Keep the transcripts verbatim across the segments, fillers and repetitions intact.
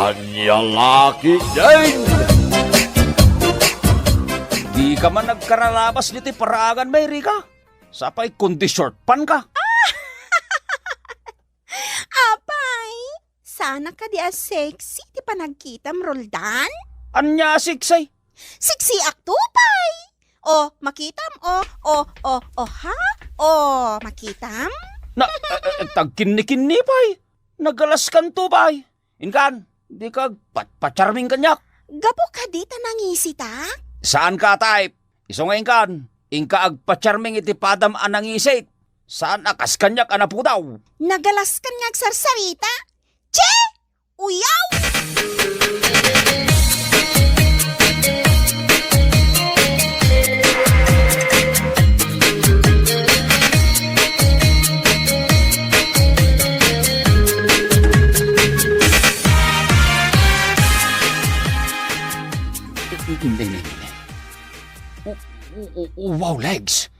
Ania la ketdin? Dika man agkaralabas ditoy paraangan, Rika? Sapay kundi short pant ka. Apay, saanak kadi a sexy ti panagkitam, Roldan? Ania a sexy? Sexyak to pay. O, makitam, o, o, o, o, ha? O, makitam? Na, eh, eh, tagkinnikinni pay. Nagalaskan to pay. Inkan, dika agpat-, pa-charming kaniak. Gapu kadi ta nangisitak? Saan ka a type. Isu nga inkan, inka agpa-charming iti padam a nangisit. Saan a kas kaniak a napudaw. Nagalaskan nga agsarsarita? Che! Uyaw! Wow, legs!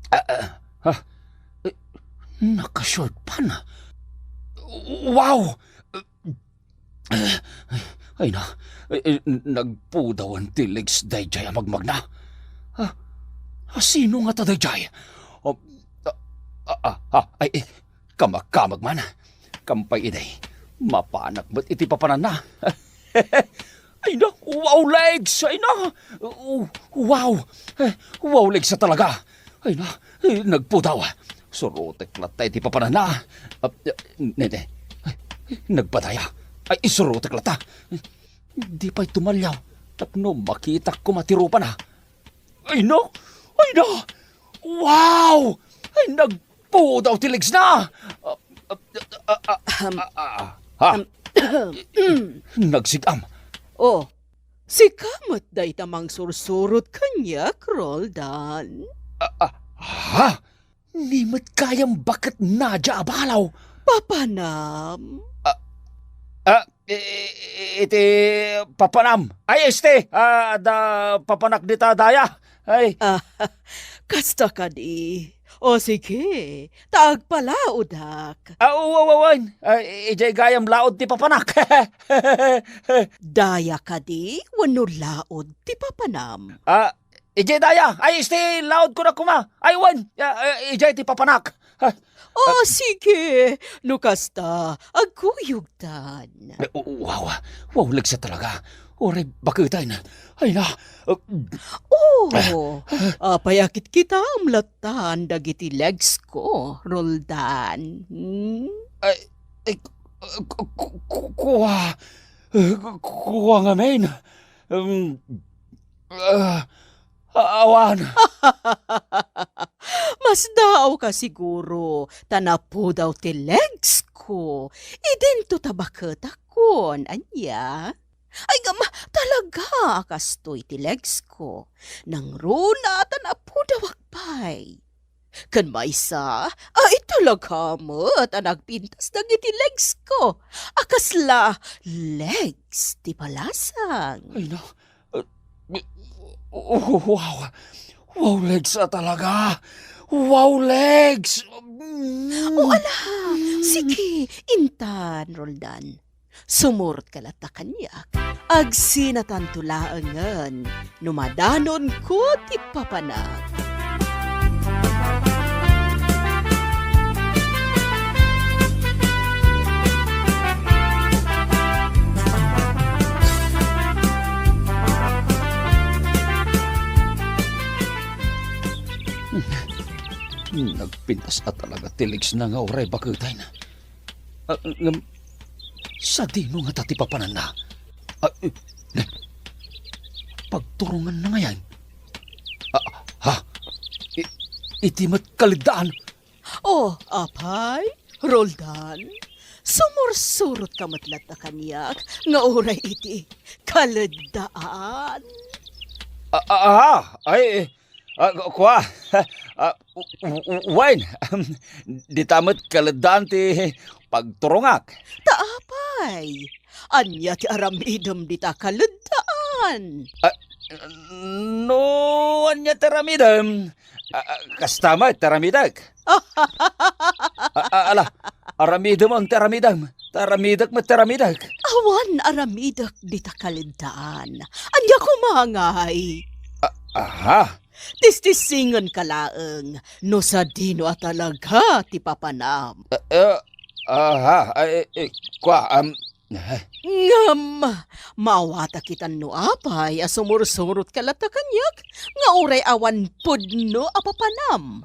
Ah, ah, ha? Eh, naka-short pant. Wow! Ay na, eh, eh, nagpudawan ti legs daydiay a magmagna. Ah, ah, sino ngata daydiay? Ah, ah, ah, ah, ay, eh, kamakamag man. Kampay idi, mapanak met iti papananna. Ay na, wow legs! Ay na! Wow! Eh, wow legs a talaga! Ay na, eh, nagpudaw. Surotek latta iti papananna. Ah, ne, ne. Nagpadaya. Ay, surotek latta. Di pay tumaliaw tapno makitak koma ti rupana. Ay na! Ay na! Wow! Ay, nagpudaw ti legs na! Ah, ah, ah, ah, ah, ah, ha? Nagsig-am. Oh, sika met dayta mangsursurot kaniak, Roldan. Ah, ah, ha? Ni met gayam baket Nadia a balaw. Papanam. Ah, ah, i-, i-, iti papanam. Ay, este, ah, adda papanak dita daya. Ay. Ah, kasta kadi. O sige, ta agpalaodak. Ah, wa-, wa-, wen. Ah, i-, idiay gayam laod ti papanak. Daya kadi wenno laod ti papanam? Ah, idiay daya. Ay, este, laod ko na koma. Ay, wen. Ah, ah, idiay ti papanak. Ah, O, sige. No kasta, agkuyogtan. Eh, wow. Wow, legs a talaga. Uray baketen. Ay na. Oh, apay a kitkitam lattan dagiti legs ko, Roldan? Hmm? Ay, ay, ku-, ku-, ku-, kua. Eh, ku-, kua ngamin. Um, ah, Awan. Masdaawka siguro ta napudaw ti legs ko. Idinto ta baketakon, ania? Ay, ngem, talaga a kastoy ti legs ko. Nangruna ta napudawak pay. Ken maysa, ay, talaga met a nagpintas dagiti legs ko. A kasla legs ti balasang. Ay, na, Uh, uh, wow! Wow legs a talaga! Wow legs! Mm. O, ala! Sige, intan, Roldan. Sumurotka latta kaniak. Agsinatanto laengen no madanonko ti papanak. Nagpintas a talaga ti legs na nga uray baketen. Ah, ngem, sadino ngata ti papananna? Ah, eh, pagturonganna ngayen? Ah, ha? I-, iti met kaleddaan? Oh, apay, Roldan, sumursurotka met latta kaniak nga uray iti kaleddaan. Ah, ah, ah, ay, eh, Ah, ku-, kua. Ah, u-, u-, u-, wen. Dita met kaleddaan ti pagturongak. Ta apay? Ania ti aramidem dita kaleddaan? Ah, no ania ti aramidem? Ah, ah, kasta met ti aramidek. Ah, ah, ala. Aramidem ti aramidem, ta aramidek met ti aramidek. Awan aramidek dita kalintang. Ania koma ngay? A-, aha? Tistissingenka laeng no sadino a talaga ti papanam. Eh, eh, aha, eh, eh, kua, um, eh. Ngem, maawatak itan no apay a sumursurotka latta kaniak nga uray awan pudno a papanam.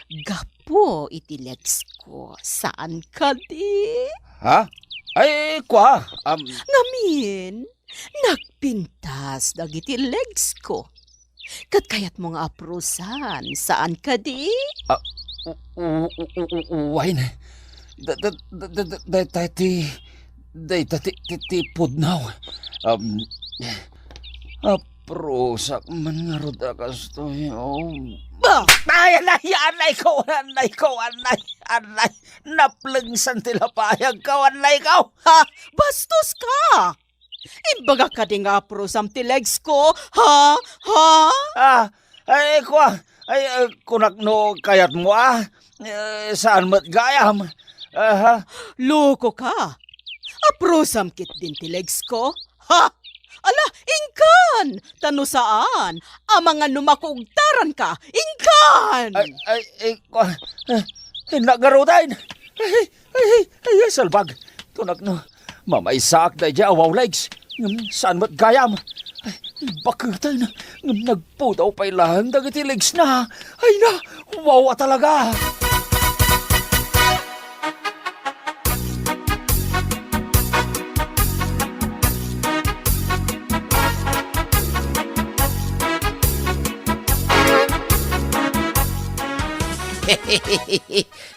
Gapu iti legs ko, saan kadi? Ha? Ay, kua, um, Ngamin, nagpintas dagiti legs ko. Ket kayatmo nga aprosan, saan kadi? Ah, u-, u-, u-, u-, u-, uwayen. Da-, da-, da-, da-, da-, dayta ti, dayta ti, ti, ti pudno. Um, aprosak man ngarud a kastoy, oh. Ba? Ay, anay, anay ko, anay ko, anay, anay. Naplengsan ti lapayag ko, anay ko. Ha? Bastos ka! Imbagak kadi nga aprosam ti legs ko, ha? Ha? Ah, ay, kua, ay, eh, kunak no kayatmo, ah. Eh, saan met gayam? Aha. Loko ka. Aprosam ketdin ti legs ko, ha? Ala, inkan! Ta no saan, amangan no makugtaran ka, inkan! Ay, ay, ay, kua, eh, eh, nagarudain. Ay, ay, ay, ay, salbag. Kunak no, mamaysaak daydiay a wow legs. Ngem saan met gayam. Ay, baketen. Ngem nagpudaw pay laeng dagiti legs na. Ay na, wow a talaga.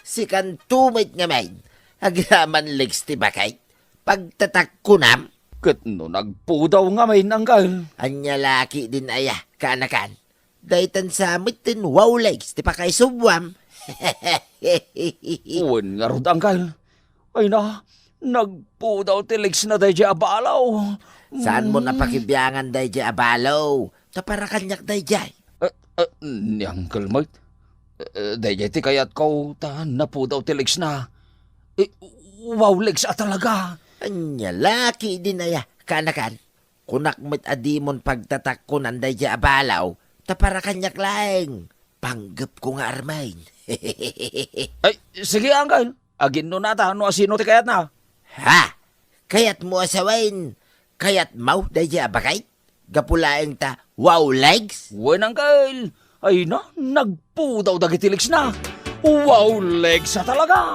Sikanto met ngamin, agraman legs ti baket, pagtatakkunam? Ket no nagpudaw ngamin, anggal? Ania la ketdin aya, kaanakan? Daytan sa met ti wow legs ti pakaisubwam. Wen ngarud, anggal. Ay na, nagpudaw ti legs na daydiay a balaw. Saan mo Mm. napakibiangan daydiay a balaw? Ta para kaniak daydiay. Eh, eh, ni Uncle Mike. Eh, daydiay ti kayatko ta napudaw ti legs na. Eh, wow legs a talaga. Ania la ketdin aya, kaanakan? Kunak met a dimon pagtatakkunan daydiay a balaw, ta para kaniak laeng. Panggepko nga armen. Ay, sige, anggal. Aginnunata no asino ti kayatna. Ha? Kayatmo a sawen? Kayatmo daydiay a baket? Gapu laeng ta wow legs? Wen, anggal. Ay na, nagpudaw dagiti legs na. Wow legs a talaga!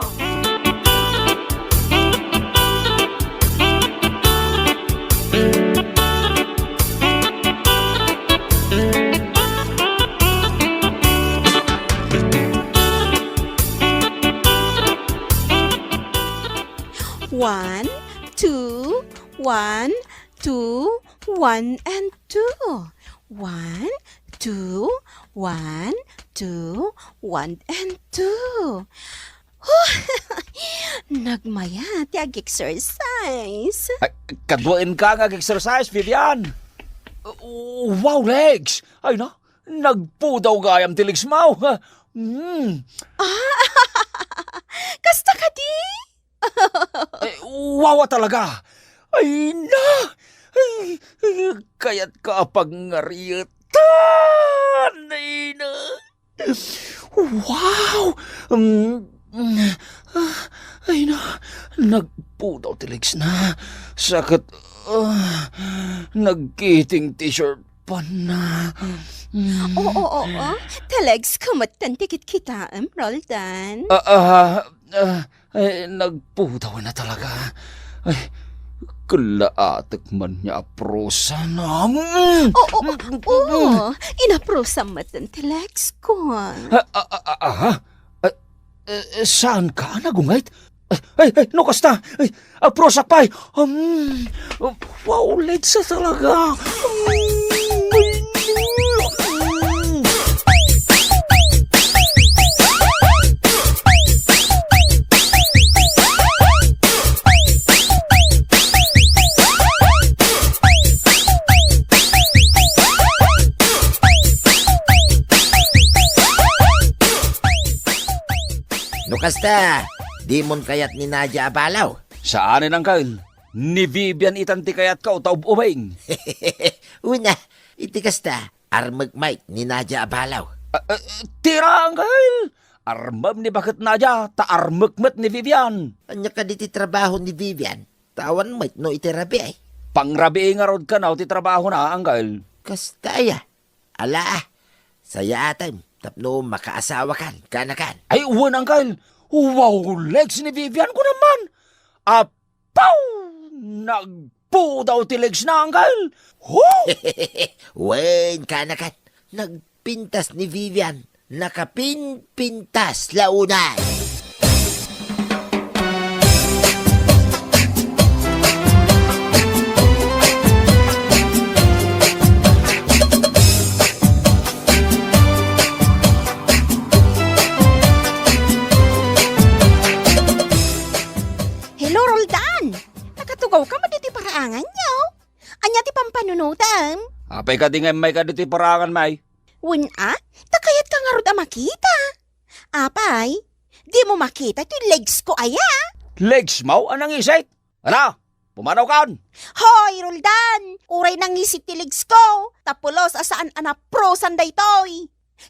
One, two, one, two, one, and two. One, two, one, two, one, and two. Huh! Nagmayat ti ag-exercise. Ay, kaduaenka nga ag-exercise, Vivian. Wow, legs! Ay na, nagpudaw gayam ti legs mo. Mm. Ah, kasta kadi? Eh, wawa talaga. Ay na! Ay, ay, kayat ka pagngaritan. Ay na! Wow! Mm, mm, ah, ay na, nagpudaw ti legs na. Sakit, ah, nagkiting t-shirt pa na. Mm. Oo, oo, oo. Ti legs ko met ti kitkitaem, Roldan. Ah, ah, ah, Eh, nagpudaw na talaga. Ay, kalaatek man nga aprosa na. Mm. Oo, oo, oo. Inaprosa met ti legs ko. Ah, ah, ah, ah, aha? Ah, eh, eh, saan ka, nagunget? Ay, ay, ay, no kasta? Ay, aprosak pay. Um, wow, legs a talaga. Um, No kasta, Dimon kayat ni Nadia a balaw? Saanen, Uncle. Ni Vivian itan ti kayatko ta ub-ubing. Una, iti kasta, armek met ni Nadia a balaw. Ah, ah, tira, Uncle! Armem ni baket Nadia, ta armek met ni Vivian. Ania kadi ti trabaho ni Vivian? Ta awan met no iti rabii. Pangrabii ngarud kano ti trabahona, Uncle. Kasta aya? Ala, ah. Sayaatem tapno makaasawakan, kanakan. Ay, wen, Uncle. Wow, legs ni Vivian, kunam man. Apaw! Nagpudaw ti legs na, Uncle. Huh! Wen, kanakan. Nagpintas ni Vivian. Nakapinpintas la unay. Hello, Roldan! Nakatugawka met iti paraanganyo? Ania ti pampanunotem? Apay kadi nga immayka ditoy paraangan, May? Wen a, ta kayatka ngarud a makita. Apay, dimo makita toy legs ko aya? Legs mo a nangisit? Ala, pumanawkan! Hoy, Roldan! Uray nangisit ti legs ko, ta pulos a saan a naprosan daytoy.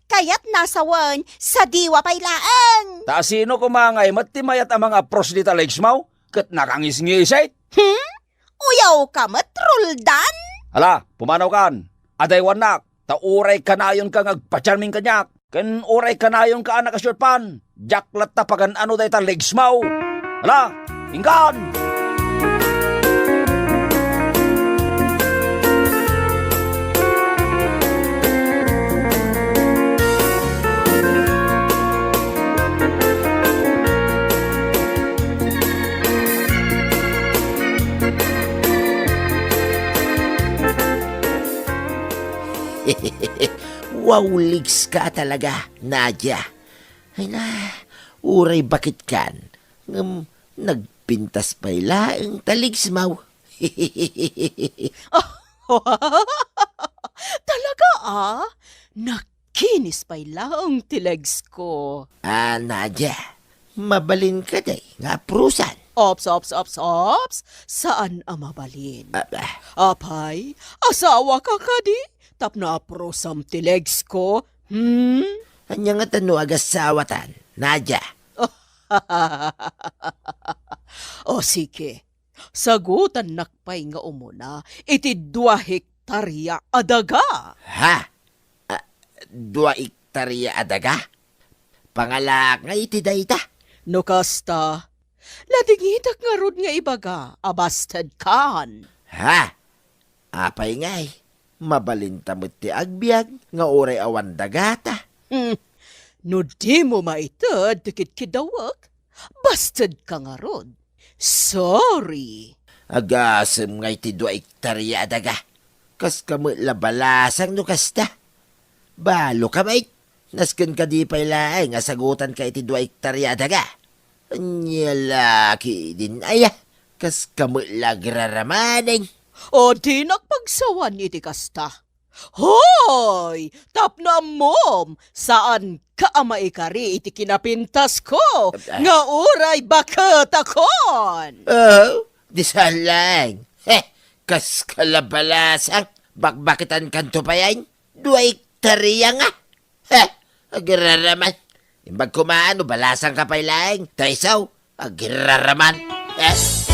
Kayatna sawen, sadiwa pay laeng. Ta sino koma ngay met ti mayat a mangapros dita legs mo? Ket nakangisngisit? Hmm? Uyawka met, Roldan? Ala, pumanawkan. Adaywannak, ta uray kanayonka nga agpacharming kaniak, ken uray kanayonka a nakasiutpan, diak latta pagan-ano dayta legs mo. Ala, ingkan! Wow, legs ka talaga, Nadia. Ay na, uray baketkan, ngem nagpintas pay laeng ta legs mo. Talaga, ah? Nagkinis pay laeng ti legs ko. Ah, Nadia, mabalin kadi nga aprosan? Ops, ops, ops, ops. Saan a mabalin. Ah, ah. Apay, asawa ka kadi? Tapno aprosam ti legs ko? Hmm? Ania ngata no agasawatan, Nadia? O sige, sagutannak pay nga umuna iti dua hektarya a daga. Ha? Ah, dua hektarya a daga? Pangalaak nga iti dayta? No kasta, ladingitak ngarud nga ibaga a bastedkan. Ha? Apay ngay, mabalinta met ti agbiag nga uray awan dagata. Hmm. No dimo maited ti kidkiddawek, bastedka ngarud. Sorry. Agasem ngay ti dua hektarya a daga. Kaska met la balasang no kasta. Balo ka met. Nasken kadi pay laeng a sagutanka iti dua hektarya a daga. Ania la ketdin aya? Kaska met la agraramanen. O, dinak pagsawan iti kasta. Hoy! Tapno ammom, saanka a maikari iti kinapintasko Ah. nga uray baketakon. Oh, di saan laeng. Heh, kaska la balasang, bakbaketankanto payen. Dua hektarya nga. Heh, agraraman. Imbag koma no balasangka pay laeng, ta isu, agraraman. Heh.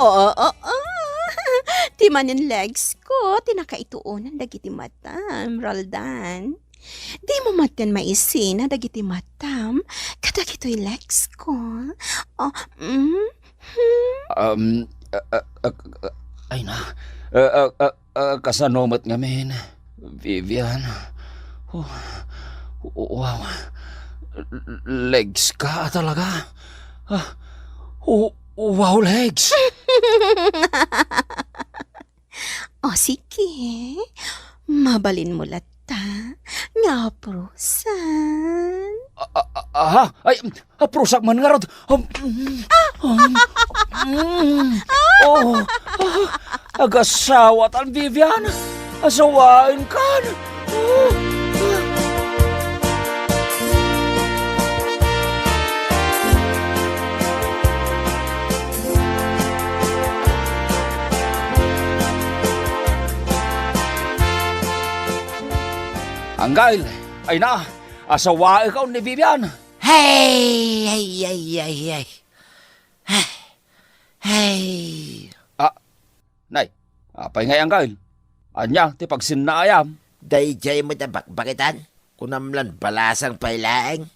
Oo, oo. Ti manen legs ko, ti nakaituonan dagiti matam, Roldan. Dimo maten maisina dagiti matam kadagitoy legs ko. Oh, mm, hmm. Um, ah, ah, ah, ah, ay na. Ah, ah, ah, ah, kasano met ngamin, Vivian? Oh, wow. Legs ka talaga. Ah, oh, wow, legs. O sige, mabalinmo latta nga aprosan. A-, a-, a-, aha? Ay, aprusak man ngarud. Um, mm, um, mm. Oh, ah, agasawatan, Vivian. Asawaenkan. Oh, ah. Anggail, ay na, asawaenka ni Vivian. Hey! Ay, ay, ay, ay. Hey! Ah, nay, apay ngay, Anggail? Ania ti pagsinnaayam? Daydiay met a bakbakitan? Kunam lan balasang pay laeng?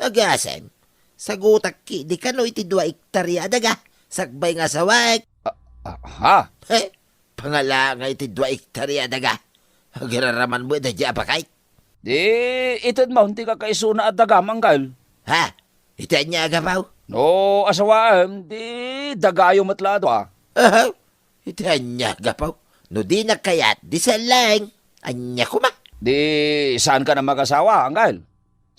Agasem, sagutak ketdi kano iti dua ektaria a daga, sakbay nga asawaek. Ah, ah, ha? He, pangala nga iti dua ektaria a daga. Agiraraman met daydiay a bakay. Di, ited manen ti kakaisuna a dagam, Anggail. Ha? Iti ania a gapu? No asawaem, di dagayo met la a dua. Aha. Iti ania a gapu? No dinak kayat, di saan laeng. Ania koma? Di, saankan a magasawa, Anggail?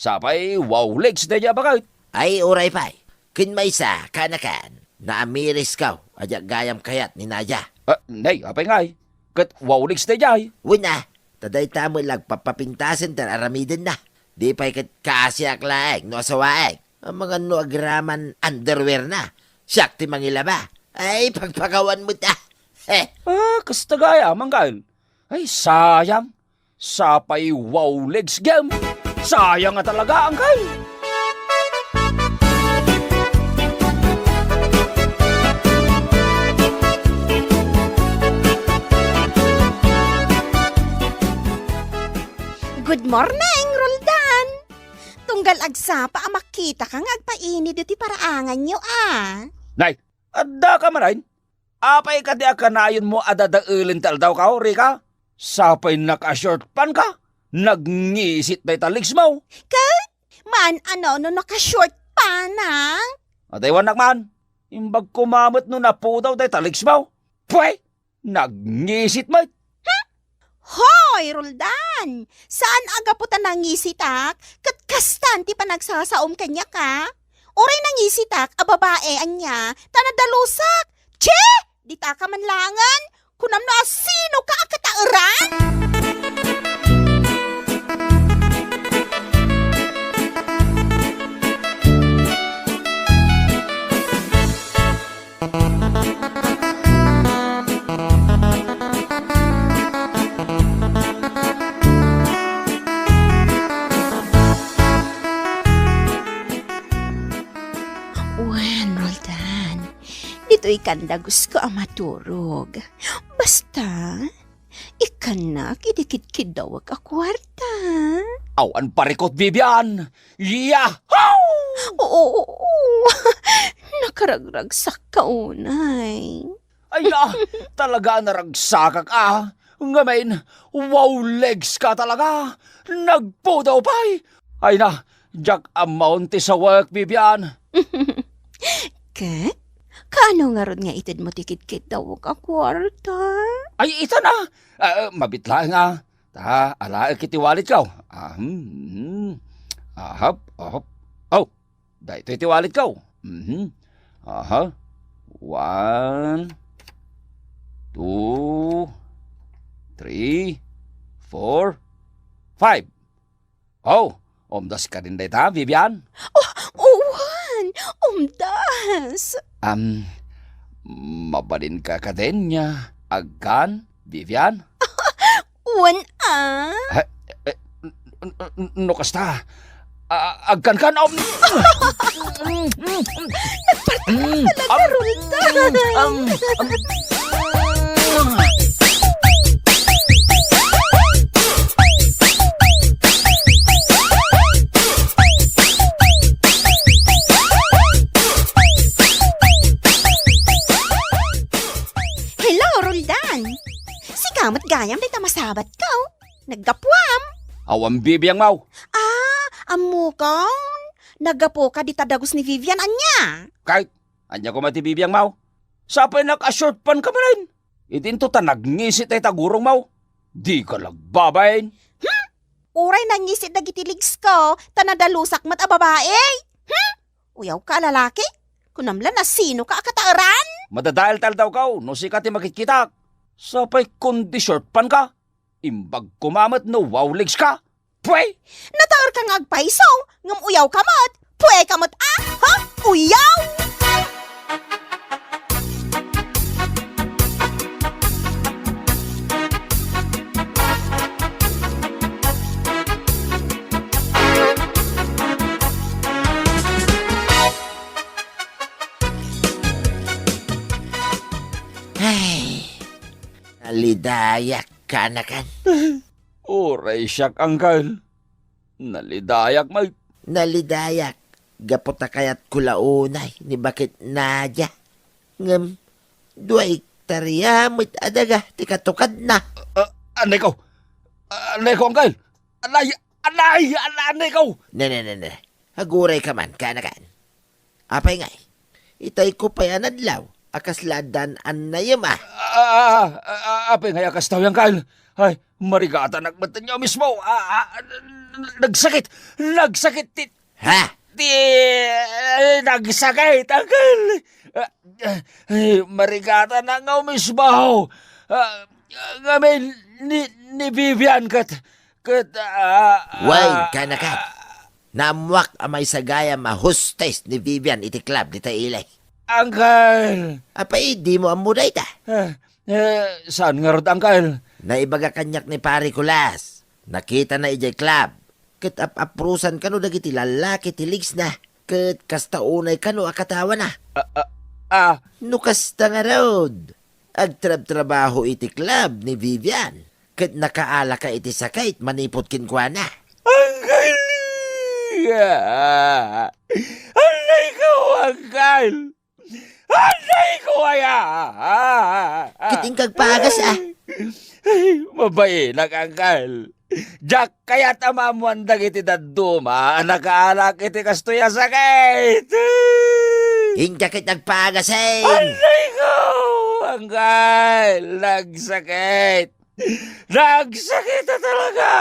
Sapay, wow legs daydiay a bakay. Ay, uray pay. Ken maysa, kaanakan, naamirisko a diak gayam kayat ni Nadia. Ah, nay, apay ngay? Ket wow legs daydiay. Wen a, ta dayta met la agpapapintasen ti ar-aramidenna. Di pay ket kaasiak laeng no asawaek. Amangan no agraman underwear na. Siak ti mangilaba. Ay, pagpakawan met a. He. Ah, kasta gayam, Anggail. Ay, sayang. Sapay wow legs gem. Sayang nga talaga, Anggail. Good morning, Roldan. Tunggal agsapa a makitak nga agpainit iti paraanganyo, a. Nay, adda ka manen? Apay kadi a kanayonmo a dadaelen ti aldawko, Rika? Sapay naka-short pant ka? Nagngisit dayta legs mo. Ket, maan a no, no naka-short pant, a? Adaywannak man. Imbag koma met no napudaw dayta legs mo. Pwe! Nagngisit met. Hoy, Roldan! Saan a gapu ta nangisitak, ket kastan ti panagsasaom kaniak, a? Uray nangisitak a babae, ania, ta nadalusak. Che! Dita ka man laengen, kunam no asino ka a kataeran? Wen, Roldan, ditoy kan dagusko a maturog. Basta, ikkannak idi kidkiddawek a kuarta. Awan parikut, Vivian! Yahoo! Oo, oo, oo. Nakaragragsak ka unay. Ay na, talaga naragsakak a. Ngamin, wow legs ka talaga. Nagpudaw pay. Ay na, diak ammo ti sawek, Vivian. Ket? Kaano ngarud nga itedmo ti kidkiddawek a kuarta? Ay, ita na. Ah, mabit laeng a. Ta, alaek iti walletko. Ah, hmm, hmm. Ahap, ahap. Oh, daytoy ti walletko. Mhm. Aha. One, two, three, four, five. Oh, umdas kadin dayta, Vivian? Oh, wen, umdas. Am, mabalinka kadin nga agkan, Vivian? Wen a. Eh, eh, n-, n-, n-, no kasta, a-, agkankan, um, Nagpartner talaga, Roldan. Hello, Roldan. Sika met gayam dayta masabatko. Naggapuam. Awan bibiangmo. Ah, ammokon. Naggapuka dita dagus ni Vivian, ania? Kay, ania koma ti bibiangmo? Sapay naka-short pant ka manen. Idinto ta nagngisit dayta gurongmo. Dika nagbabain. Hmm? Uray nangisit dagiti legs ko, ta nadalusak met a babai. Hmm? Uyawka a lalaki? Kunam la, nasinoka a kataeran? Madadael ta aldawkaw no sika ti makitkitak. Sapay kundi short pant ka. Imbag koma met no wow legs ka. Pwe! Nataerka nga agpayso, ngem uyawka met. Pweka met, ah? Ha? Uyaw! Ay, nalidayak, kanakan. Uray siak, Angkel. Nalidayak met. Nalidayak gapu ta kayatko la unay ni Baket Nadia. Ngem, dua ektarya met a daga ti katukadna. Ah, anay ko. Anay ko, Angkel. Anay, anay, anay, anay ko. Ne, ne, ne, ne. Agurayka man, kanakan. Apay ngay, itayko pay a nadlaw a kasla addan annayem a. Ah, ah, ah, apay ngay a kastoy, Angkel? Ay, marigatanak met idiay mismo. Ah, ah, nagsakit, nagsakit ti, Ha? ti, eh, nagsakit, Angkel. Ah, ay, marigatanak nga umisbaw. Ah, ngamin ni, ni Vivian ket, ket, ah, Wine, ah, kanakan. Naammoak a maysa gayam a hostess ni Vivian iti club dita ili. Angkel! Apay, dimo ammo dayta? Eh, eh, saan ngarud, Angkel? Naibaga kaniak ni Pare Kulas. Nakitana idiay club. Ket ap-aprosan kano dagiti lallaki ti legs na. Ket kasta unay kano a katawana. Ah, ah, ah. No kasta ngarud, agtrabtrabaho iti club ni Vivian. Ket nakaalaka iti sakit manipud kenkuana. Angkel! Anay ko, Angkel! Anay ko aya! Ket inka agpagas, a. Ay, mabainak, Angkel. Diak kayat a maammoan dagiti dadduma a nakaalak iti kastoy a sakit. Inka ket agpagas, e. Anay ko, Angkel! Nagsakit! Nagsakit a talaga!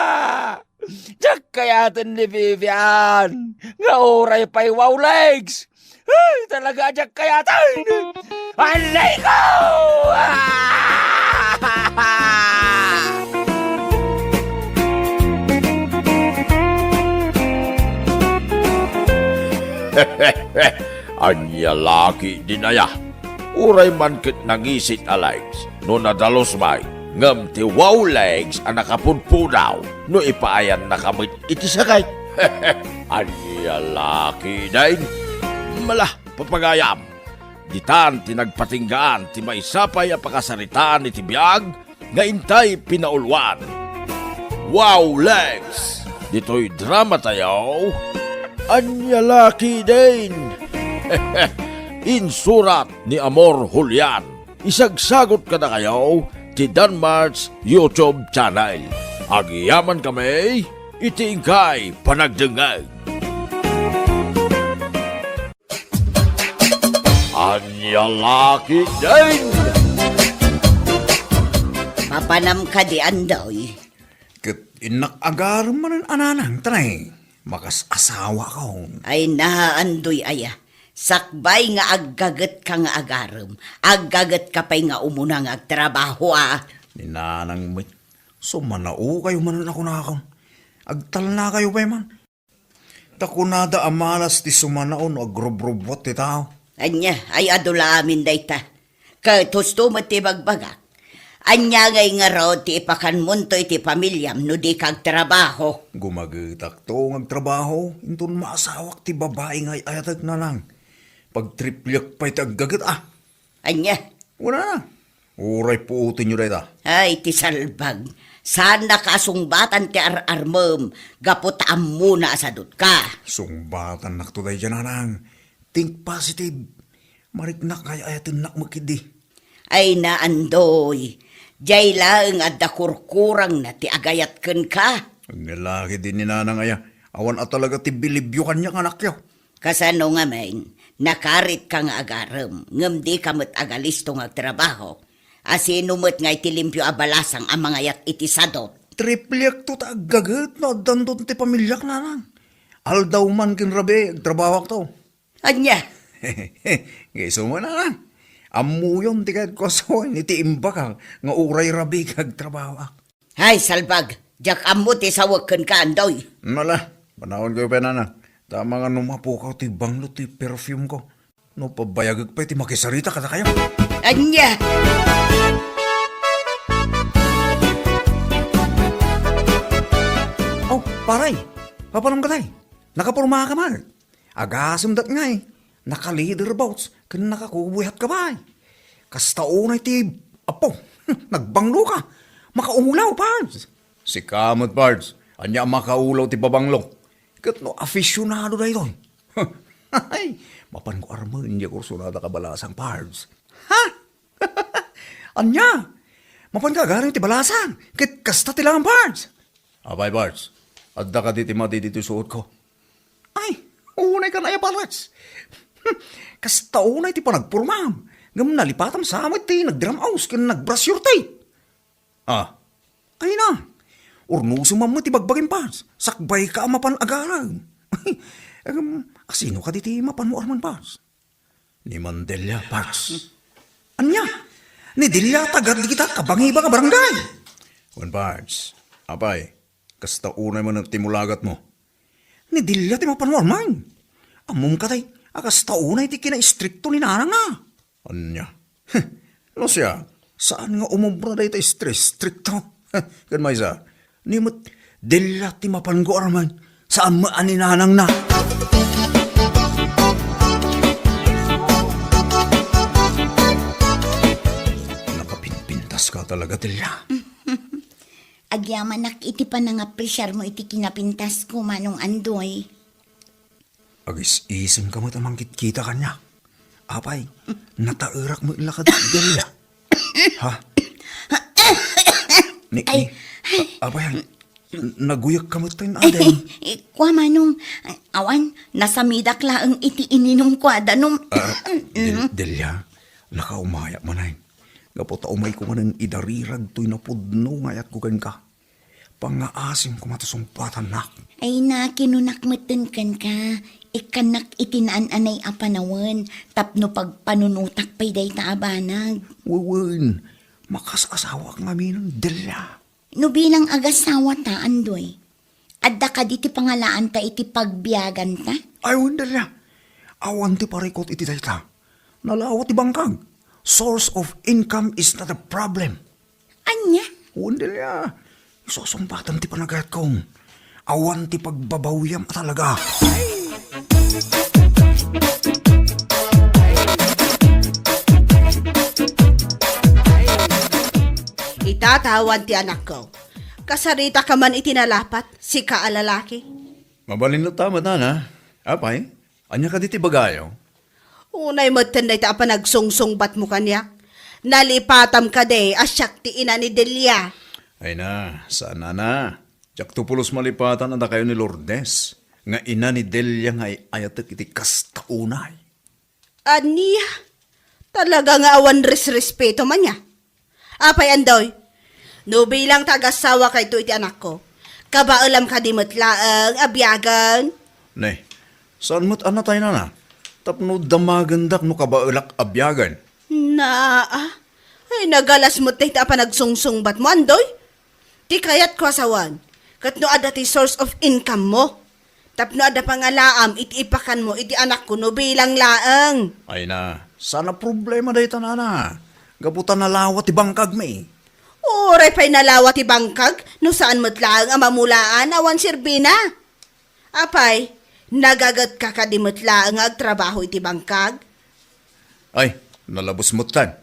Diak kayaten ni Vivian nga uray pay wow legs! Ay, talaga, diak kayaten! Anay ko! Ah! Ania la ketdin aya? Uray man ket nangisit a legs no nadalus met, ngem ti wow legs a nakapudpudaw no ipaayannaka met iti sakit. Ania la ketdin? Mala, papagayam, ditan ti nagpatinggaan ti maysa pay a pakasaritaan iti biag nga intay pinauluan. Wow, Lex! Ditoy drama tayo, Ania la ketdin? Insurat ni Amor Julian. Isagsagot kadakayo ti Danmart's YouTube channel. Agyaman kami iti inkay panagdengngeg. Ania la ketdin? Mapanam kadi, Andoy? Ket innak agarem manen a nanang, tanay, makas-asawakon. Ay na, Andoy aya, sakbay nga aggagetka nga agarem, aggagetka pay nga umuna nga agtrabaho, a. Ni nanang met, sumanaokayo manen a kunakon. Agtalnakayo pay man. Ta kunada a malas ti sumanao no agrubrubbuat ti tao. Ania, ay adu la amin dayta. Ket husto met ti ibagbagak. Ania ngay ngarud ti ipakanmonto iti pamiliam no dika agtrabaho? Gumagetakto nga agtrabaho, inton maasawak ti babai nga ay-ayatek, nanang. Pagtripliak pay ti aggaget, a. Ania? Wala na. Uray puotenyo dayta. Ay, ti salbag. Saannaka a sungbatan ti ar-armem gapu ta ammona a sadutka. Sungbatannakto daydiay, nanang. Think positive. Mariknak nga ay-ayatennak met ketdi. Ay na, Andoy. Diay laeng adda kurkurangna ti agayat kenka. Ania la ketdin ni nanang aya, awan a talaga ti bilibyo kaniak, anakyo. Kasano ngamin, nakaritka nga agarem, ngem dika met agalisto nga agtrabaho. A sino met ngay ti limpio a balasang a mangayat iti sadut? Tripliakto ta aggaget no addanton ti pamiliak, nanang. Aldaw man ken rabii, agtrabahoakto. Ania? Nga isu man, nanang. Ammoyon ti kayatko a sawen iti imbagak nga uray rabii agtrabahoak. Hay, salbag! Diak ammo ti sawek kenka, Andoy. Ala, panawankayo pay, nanang. Ta amangan no mapukaw ti banglo ti perfume ko. No pabayagek pay ti makisarita kadakayo. Ania? Oh, pare, papanam ka tay? Nakaporma ka man? Agasem dat ngay, naka-leather boots ken nakakubuy hat ka pay. Kasta unay ti, apo, nagbanglo ka. Makaulaw, Pards. Sika met, Pards. Ania a makaulaw ti pabanglo? Ket no aficionado daytoy. Ay, mapanko armen diay kursunada ka balasang, Pards. Ha? Ania? Mapanka agarem ti balasang? Ket kasta ti langam, Pards. Apay, Pards, adda kadi ti madi ditoy suotko? Ay, unay kan aya, Pards. Kasta unay ti panagpormam. Ngem nalipatam sa met ti nagdiram-os ken nagbrasyorte. Ah. Ay na. Urnosem man met ti bagbagim, Pards. Sakbay ka a mapan agarem. Em, asino kadi ti mapanmo armen, Pards? Ni Mandelia, Pards. Ania? Ni Delia, taga dagita kabangiba nga barangay. Wen, Pards. Apay, kasta unay man ti mulagatmo. Ni Delia ti mapanmo armen. Ammom katay, a kasta unay ti kinaistrikto ni nanang, a. Ania? Heh, no siak, saan nga umobra dayta istrikto? Heh, ken maysa, ni met Delia ti mapanko armen, saan met a ni nanangna. Nakapinpintas ka talaga, Delia. Agyamanak iti panangapresiarmo iti kinapintasko, Manong Andoy. Agis-isem ka met a mangkitkita kaniak. Apay, nataerak met la kadi, Delia. Ha? Ni, Ay. ni, a-, apay, naguyek ka met ten, Adeng. Eh, kua, Manong, awan, nasamidak laeng iti ininumko a danum. Ah, Del-, Delia, nakaumayak manen. Gapu ta umayko manen idarirag toy napudno nga ayatko kenka. Pangngaasim koma ti sungbatannak. Ay na, kinunak metten kenka, ikkannak iti naan-anay a panawen tapno pagpanunotak pay dayta a banag. Wen, makas-asawaak ngaminen, Delia. No bilang agasawata, Andoy, adda kadi ti pangalaanta iti pagbiaganta? Ay, wen, Delia. Awan ti parikut iti dayta. Nalawa ti bangkag. Source of income is not a problem. Ania? Wen, Delia. Isusungbatam ti panagayatko. Awan ti pagbabawiam a talaga. Itatawa ti anakko. Kasarita ka man iti nalapat, sika a lalaki. Mabalin latta met, nana. Apay, ania kadi ti ibagayo? Unay metten dayta a panagsungsungbatmo kaniak. Nalipatam kadi a siak ti ina ni Delia. Ay na, saan, nana. Diakto pulos malipatan a dakayo ni Lourdes, nga ina ni Delia nga ay-ayatek iti kasta unay. Ania? Talaga nga awan resrespeto man nia. Apay, Andoy? No bilang ta agassawa kayto iti anakko, kabaelam kadi met laeng a biagen? Ne, saan met a natay, nana? Tapno damagendak no kabaelak a biagen. Naa, ay nagalas met dayta a panagsungsungbatmo, Andoy. Ti kayatko a sawen, ket no adda ti source of income mo, tapno adda pangalaam iti ipakanmo iti anakko no bilang laeng. Ay na, saan a problema dayta, nana. Gapu ta nalawa ti bangkagmi. Uray pay nalawa ti bangkag, no saan met laeng a mamulaan awan serbina. Apay, nagagetka kadi met laeng nga agtrabaho iti bangkag? Ay, nalabes metten.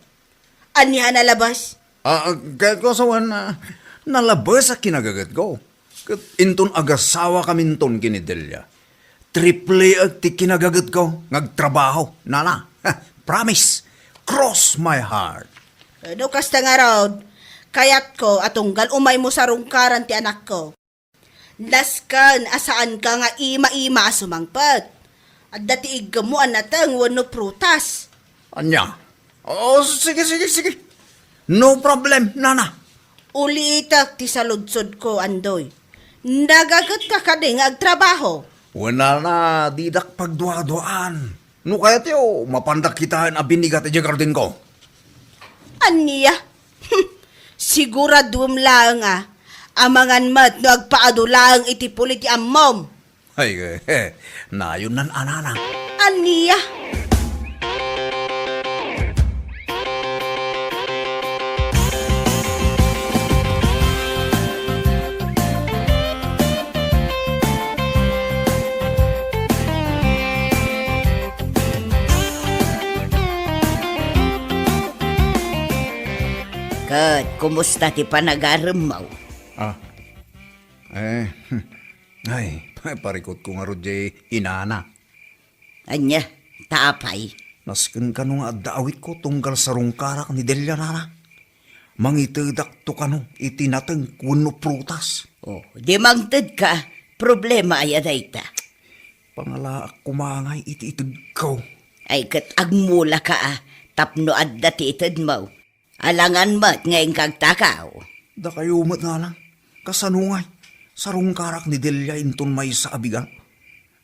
Ania a nalabes? Ah, ah, kayatko a sawen, ah, nalabes a kinagagetko. Ket inton agassawa kaminton ken ni Delia, tripliek ti kinagagetko nga agtrabaho, nana. Promise. Cross my heart. No kasta ngarud, kayatko a tunggal umaymo sarungkaran ti anakko. Nasken a saanka nga ima-ima a sumangpet. Adda ti iggemmo a nateng wenno prutas. Ania? Oh, sige, sige, sige. No problem, nana. Ulitek ti saludsodko, Andoy. Nagagetka kadi nga agtrabaho? Wen, nana, didak pagduaduaan. No kayatyo, mapandak kitaen a binigat idiay gardenko. Ania? Siguraduem laeng a, amangan met no agpaadu laeng iti puli ti ammom. Ay, eh, eh, nayon nan anana. Ania? Ket kumusta ti panagaremmo? Ah, eh, ay, parikutko ngarud diay inana. Ania, ta apay? Nasken kano nga adda awitko tunggal sarungkarak ni Delia, nana. Mangitedakto kano iti nateng wenno prutas. Oh, di mangtedka, problema aya dayta? Pangalaak koma ngay iti itedko. Ay, ket agmulaka a, tapno adda ti itedmo. Alangan met nga inka agtakaw. Dakayo met, nana. Kasano ngay? Sarungkarak ni Delia inton maysa a bigat.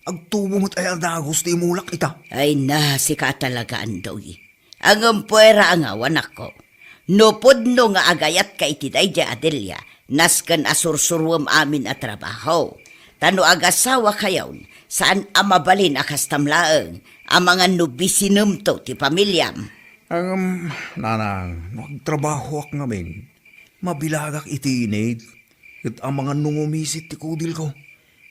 Agtubo met aya a dagus ti imulak ita. Ay na, sika talaga, Andoy. Ngem puera a ngaw, anakko. No pudno nga agayatka iti daydiay a Delia, nasken a sursuruem amin a trabaho. Ta no agasawakayon, saan a mabalin a kastam laeng, amangan no bisinemto ti pamiliam. Ngem, nanang, no agtrabahoak ngamin, mabilagak iti init, ket amangan no ngumisit ti kudilko,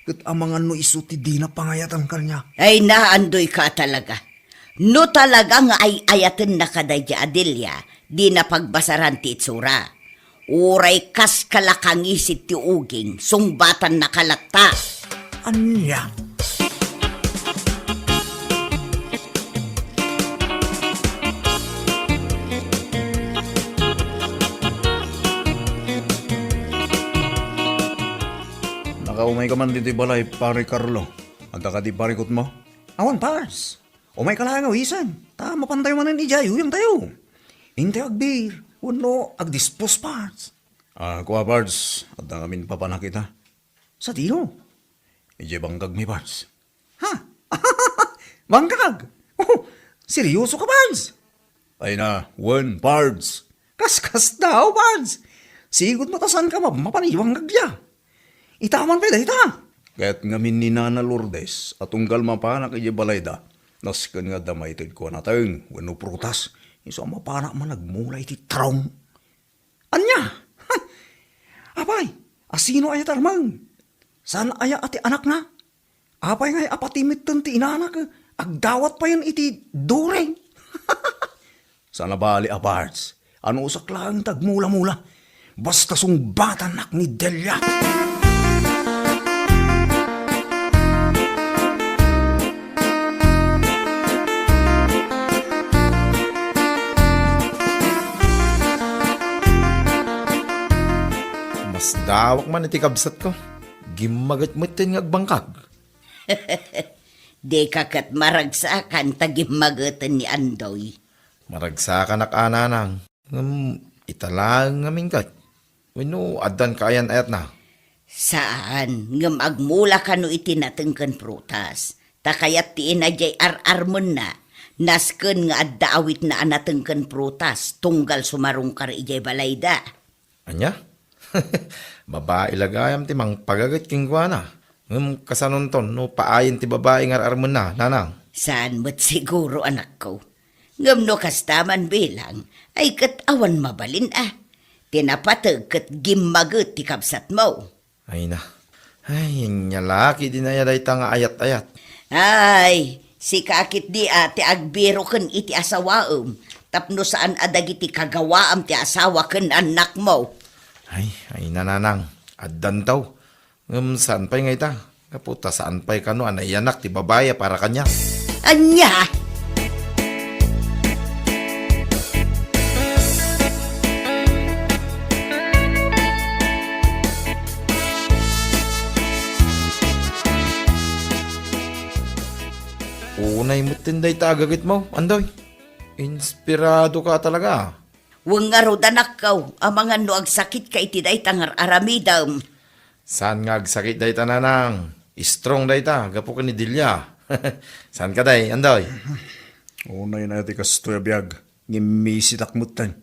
ket amangan no isu ti dina pangayatan kaniak. Ay, naandoyka talaga. No talaga nga ay-ayatennaka daydiay a Delia, dina pagbasaran ti itsura. Uray kas kalakangisit ti uging, sungbatannaka latta. Ania? Nakaumayka man ditoy balay, Pare Carlo. Adda kadi parikutmo? Awan, Pars. Umayka laeng a wisen, ta mapantayo manen idiay uyangtayo. Intayo agbir, wenno agdispos, Pars. Ah, kua, Pars, adda ngamin papanak ita. Sadino? Idiay bangkagmi, Pars. Ha? Bangkag? Oh, seryoso ka, Pars? Ay na, wen, Pars. Kas, kas daw, Pars. Sigud met a saanka map-, mapan idiay bangkag dia. Ita man pay dayta. Ket ngamin ni Nana Lourdes a tunggal mapanak idiay balayda, nasken nga adda maitedko a nateng wenno prutas, isu a mapanak man agmula iti traum. Ania? Apay, a sino aya ti armeng? Saan aya a ti anakna? Apay ngay a pati metten ti inanak, agdawat payen iti during? Saan a bali a, Pards. Anusak laeng ti agmula-mula. Basta sungbatannak ni Delia. Masdawak man iti kabsatko. Gimmaget metten nga agbangkag. Dika ket maragsakan ta gimmageten ni Andoy. Maragsakanak a, nanang. Ngem ita laeng ngamin ket. Wenno addan kaayan-ayatna? Saan, ngem agmula kano iti nateng ken prutas. Ta kayat ti ina diay ar-armenna, nasken nga adda awitna a nateng ken prutas, tunggal sumarungkar idiay balayda. Ania? Babai la gayam ti mangpagaget kenkuana. Ngem kasanonton no paayen ti babai nga ar-armenna, nanang? Saan met siguro, anakko. Ngem no kasta man bilang, ay ket awan mabalin a. Ti napateg ket gimmaget ti kabsatmo. Ay na. Ay, ania la ketdin aya dayta nga ayat-ayat? Ay, sika ketdi a ti agbiroken iti asawaem, tapno saan a dagiti kagawaam ti asawa ken annakmo. Ay, ay, nanang, addanto. Ngem saan pay nga ita? Gapu ta saan pay kano a naiyanak ti babai a para kaniak. Ania? Unay metten dayta a gagetmo, Andoy. Inspirado ka talaga. Wen ngarud, anakko, amangan no agsakitka iti dayta nga ar-aramidem. Saan nga agsakit dayta, nanang. Strong dayta, gapu ken ni Delia. Saan kadi, Andoy? Unay na ti kastoy a biag, ngimmisitak metten.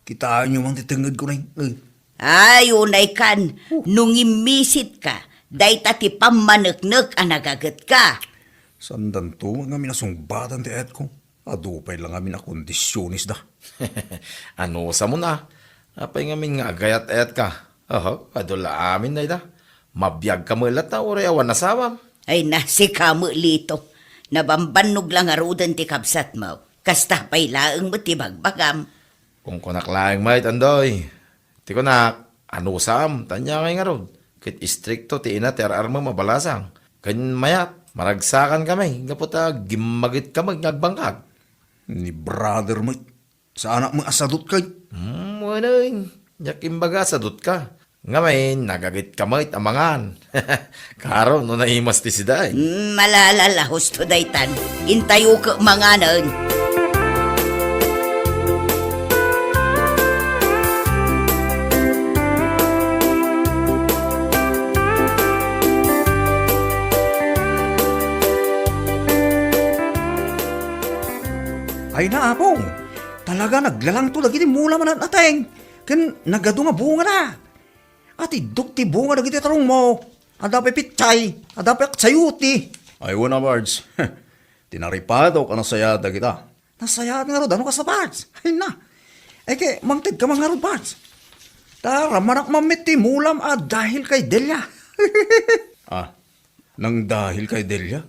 Kitaenyo man ti tengngedko, nay. Eh. Ay, unay kan, no ngimmisitka, dayta ti pammaneknek a nagagetka. Saandanto ngamin a sungbatan ti ayatko. Adu pay la ngamin a kondisiones da. Anusam, a? Apay ngamin nga agayat-ayatka? Oho, adu la amin dayta. Mabiagka met latta uray awan asawam. Ay na, sika met, Lito. Nabambannog la ngaruden ti kabsatmo. Kasta pay laeng met ti bagbagam. Kunkunak laeng met, Andoy. Ti kunak, anusam, ta ania ngay ngarud, ket istrikto ti ina ti ar-armem a balasang. Ken mayat, maragsakankami, gapu ta gimmagetka met nga agbangkag. Ni brother met, saanak met a sadut ket. Hmm, wen, diak imbaga a sadutka. Ngamin, nagagetka met a mangan. Kaaro no naimas ti sida, eh. Mm, malala la husto daytan. Intayo ket manganen. Ay na, Apo. Talaga naglalangto dagiti mula manat-ateng. Ken nagadu nga bungana. Atiddog ti bunga dagiti tarongmo. Adda pay pitsay, adda pay aksayuti. Ay, wen a, Bards. Ti naripatok a nasayaat dagita. Nasayaat ngarud, ano kasta, Bards? Ay na. Ay, ket mangtedka man ngarud, Bards. Ta ramanak man met ti mulam a dahil kay Delia. Ah, nangdahil kay Delia?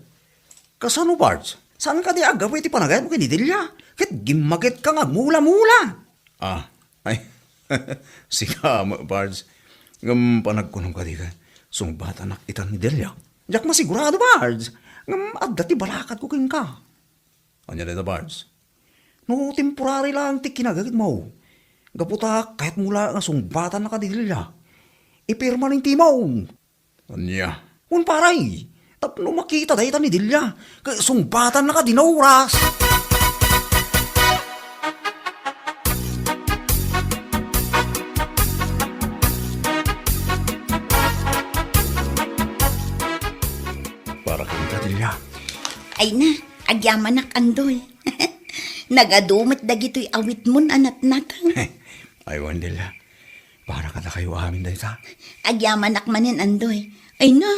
Kasano, Bards? Saan kadi a aggapu iti panagayatmo ken ni Delia? Ket gimmagetka nga agmula-mula. Ah, ay, sika met, Bards. Ngem panagkunom kadi ket, sungbatanak ita ni Delia. Diak masigurado, Bards. Ngem adda ti balakadko kenka. Ania dayta, Bards? No temporary laeng ti kinagagetmo, gapu ta kayatmo laeng a sungbatanna kadi Delia, ipermanentimo. Ania? Wen, pare, tapno makita dayta ni Delia, ket sungbatanna kadi no oras. Para kenka, Delia. Ay na, agyamanak, Andoy. Nagadu met dagitoy awitmon a natnateng. Ay, wen, Delia. Para kadakayo amin dayta. Agyamanak manen, Andoy. Ay na,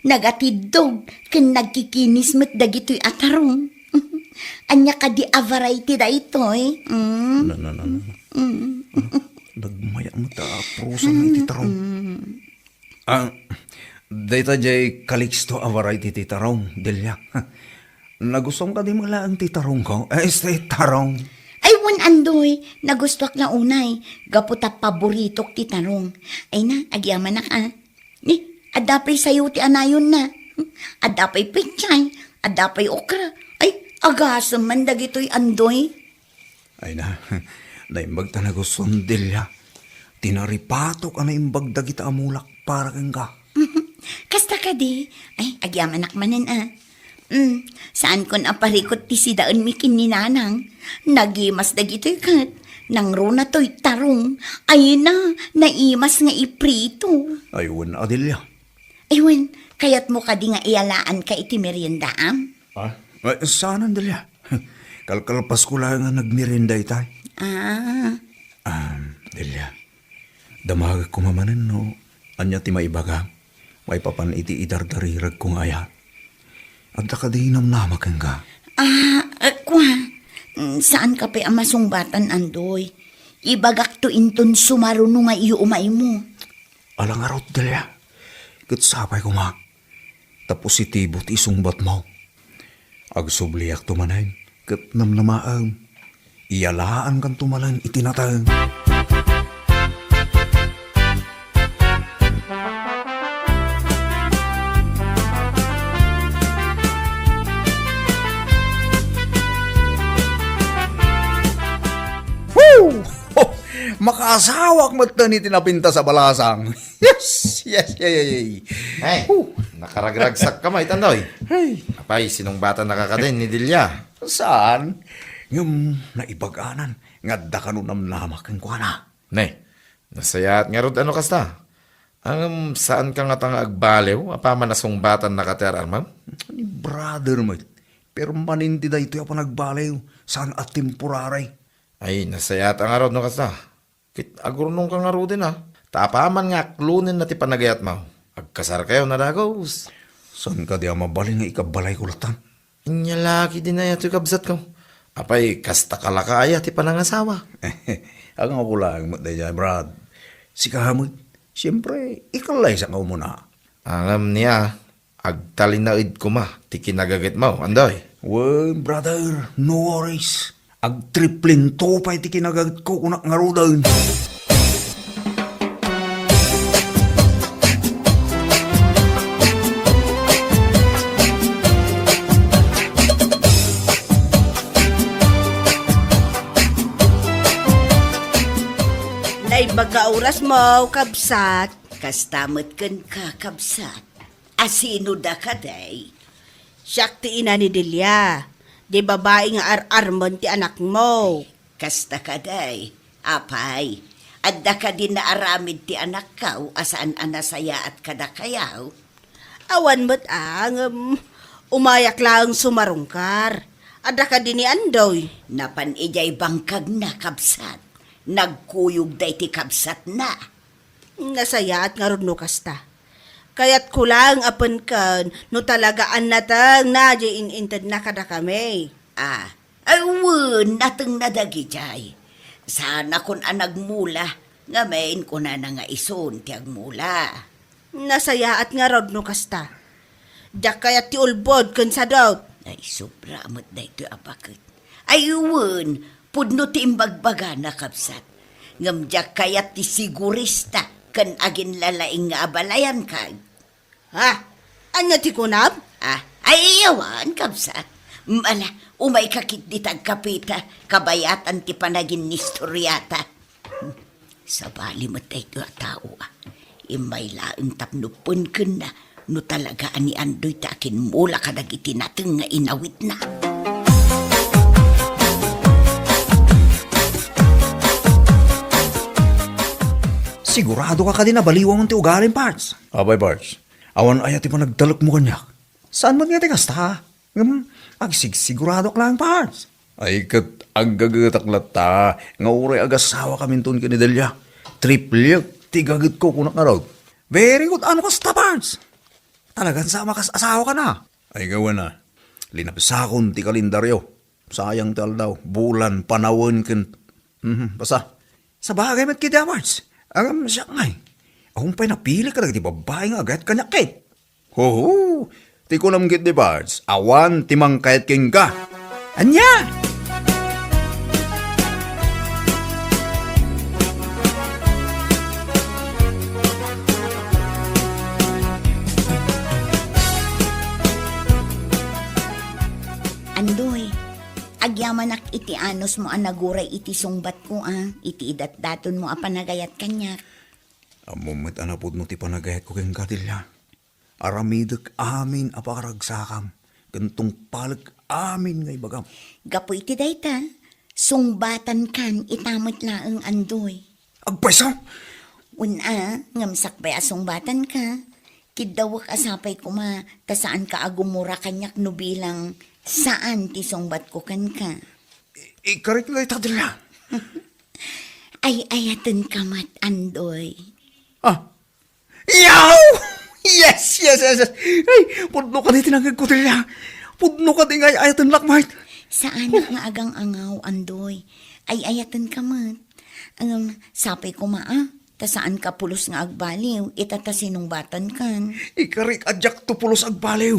nagatiddog ken nagkikinis met dagitoy a tarong. Ania kadi a variety daytoy? Mm. No, no, no, no. Mm. Ah, nagmaya met a prusa iti tarong. Mm. Ah, dayta diay Calixto a variety ti tarong, Delia. Nagustuam kadi met laeng ti tarongko. Eh, este tarong. Ay, wen, Andoy, nagustuak la unay. Gapu ta paboritok ti tarong. Ay na, agyamanak, ah. Ni, adda pay sayo ti anayonna. Adda pay pechay, adda pay okra. Ay, agasem man dagitoy, Andoy. Ay na, naimbag ta nagustuam, Delia. Ti naripatok a naimbag dagita a mulak para kenka. Kasta kadi? Ay, agyamanak manen, ah. Mm, saankon a parikut ti sidaenmi ken ni Nanang. Nagimas dagitoy ket nangruna toy tarong. Ay na, naimas nga iprito. Ay, wen a, Delia. Ay, wen, kayatmo kadi nga iyalaanka iti meriendaam? Ah, eh, saanen, Delia. Kalkalpasko laeng a nagmerienda itay. Ah. Ah, Delia, damagek koma manen no ania ti maibagam maipapan iti idardariragko nga ayat. Adda kadi namnama kenka? Ah, eh, kua, mm, saanka pay a masungbatan, Andoy. Ibagakto inton sumaruno nga iumaymo. Ala ngarud, Delia, ket sapay koma ta positibo ti isungbatmo. Agsubliakto manen ket namnamaem, iyalaankanto manen iti nateng. Woo! Ho! Makaasawak metten iti napintas a balasang. Yes, yes, yes, yes, yes. Ay, nakaragragsakka met, Andoy. Ay. Apay, sinungbatannaka kadin ni Delia? Saan? Ngem naibaganan nga adda kano namnama kenkuana. Ne, nasayaat ngarud a no kasta. Ngem saanka ngata nga agbaliw apaman a sungbatannaka ti ar-armem? Ni brother met, permanente daytoy a panagbaliw, saan a temporary. Ay, nasayaat a ngarud no kasta. Ket agurnongka ngaruden a, ta apaman nga aklonenna ti panagayatmo, agkasarkayo a dagus. Saan kadi a mabalin nga ikabalayko latta? Ania la ketdi daytoy, kabsatko? Apay, kasta ka la ka aya ti panangasawa? Agawko laeng met daydiay, Brad. Sika met, siempre, ikalaysa nga umuna. Ngem nia, agtalinaed koma ti kinagagetmo, Andoy. Well, brother, no worries. Agtriplinto pay ti kinagatko, kunak ngaruden. Naimbag nga orasmo, kabsat. Kasta met kenka, kabsat. A sino da kadi? Siak ti ina ni Delia, di babai nga ar-armen ti anakmo. Kasta kadi, apay, adda kadi naaramid ti anakko a saan a nasayaat kadakayo? Awan met a, ngem umayak laeng sumarungkar. Adda kadi ni Andoy? Napan idiay bangkagna, kabsat. Nagkuyog daydi kabsatna. Nasayaat ngarud no kasta. Kayatko laeng a penken no talaga a natengna diay in-intedna kadakami. Ah, ay wen, natengna dagidiay. Saanakon a nagmula, ngamin kunana nga isun ti agmula. Nasayaat ngarud no kasta. Diak kayat ti ulbod ken sadut. Ay, sobra met daytoy a baket. Ay, wen, pudno ti imbagbagana, kabsat. Ngem diak kayat ti sigurista ken aginlalaing nga abalayan, kay. Ha? Ania ti kunam? Ah, ay, awan, kabsat. Ala, umayka ketdi ta agkapita, kabayatan ti panaginnistoriata. Sabali met daytoy a tao, a. Immay laeng tapno penkenna no talaga a ni Andoy ti akimmula kadagiti nateng nga inawitna. Sigurado ka kadi nabaliwam ti ugalim, Pards? Apay, Pards. Awan aya ti panagtalekmo kaniak? Saan met nga ti kasta? Ngem agsigsiguradoak laeng, Pards. Ay, ket aggagetak latta nga uray agasawakaminton ken ni Delia. Triplek ti gagetko, kunak ngarud. Very good. Ano kasta, Pards? Talagan sa makas-asawa ka na? Ay, gawana. Linapsakon ti kalendaryo. Sayang ti aldaw, bulan, panawen, ken, mhm, basta. Sabagay met ketdi, Pards. Ngem siak ngay, awan pay napili kadagiti babbai nga agayat kaniak ket. Hoho! Ti kunam ketdi, Pards, awan ti mangkayat kenka. Ania? Andoy, agyamanak iti anusmo a naguray iti sungbatko a, iti idatdatonmo a panagayat kaniak. Ammom met a napudno ti panagayatko kenka, Delia. Aramidek amin a pakaragsakam, ken tungpalek amin nga ibagam. Gapu iti dayta, sungbatankan ita met laeng, Andoy. Agpayso? Wen a, ngem sakbay a sungbatanka, kiddawek a sapay koma ta saanka a gumura kaniak no bilang saan ti sungbatko kenka. I-, ikarik dayta, Delia. Ay-ayatenka met, Andoy. Ah, Yaw! Yes, yes, yes, yes. Ay, pudno kadi ti nangngegko, Delia. Pudno kadi nga ay-ayaten lakmat. Saanak nga agang-angaw, Andoy. Ay-ayatenka met. Ngem, sapay koma a, ta saanka pulos nga agbaliw, ita ta sinungbatankan. Ikarik a diakto pulos agbaliw.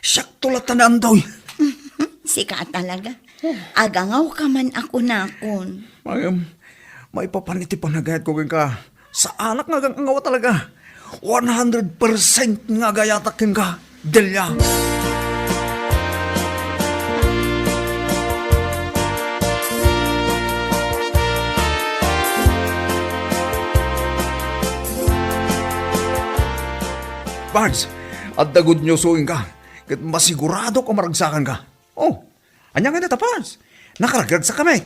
Siakto latta ni Andoy. Sika a talaga. Agangawka man a kunakon. Ngem, maipapan iti panagayatko kenka. Saanak nga agang-angaw talaga. One hundred percent nga agayatak kenka, Delia. Barnes, adda good news kenka, ket masiguradok a maragsakanka. Oh, ania ngay dayta, Pards? Nakaragragsakami.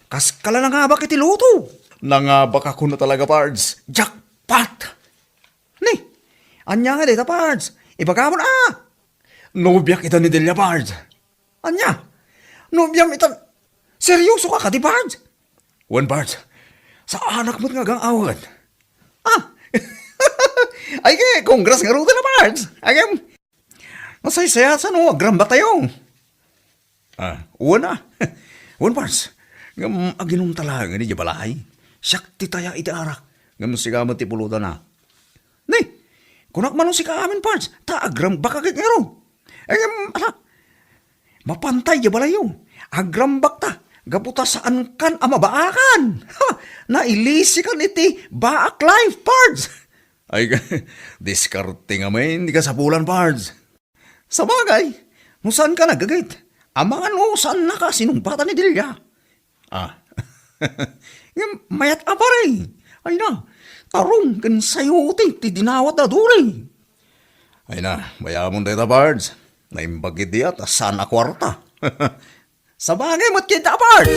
Kaskala nangabak iti lotto. Nangabakakon talaga, Pards. Jackpot! Ni, ania nga dayta, Pards? Ibagamon a! Nobiak ita ni Delia, Pards. Ania? Nobiam ita? Seryoso ka kadi, Pards? Wen, Pards. Saanak met nga agang-awagen. Ah! Ay, ke, congrats ngaruden a, Pards. Ay, ke, masaysayaat no agrambaktayo. Ah, wen a. Wen, Pards. Ngem aginumta laeng idiay balay. Siak ti taya iti arak. Ngem sika met ti pulutanna. Ni, kunak man no sika amin, Pards, ta agrambakak ket ngarud. Ngem, ala, mapantay diay balayyo. Agrambakta, gapu ta saankan a mabaakan. Ha! Nailisikan iti baak life, Pards. Ay, diskarte ngamin ti kasapulan, Pards. Sabagay, no saanka naggaget, amangan no saannaka sinungbatan ni Delia. Ah. Ngem mayat a pare. Ay na, tarong ken sayote ti dinawatda, Duri. Ay na, bayamon dayta, Pards. Naimbag iti a ta saan a kuarta. Sabagay met ket, Pards.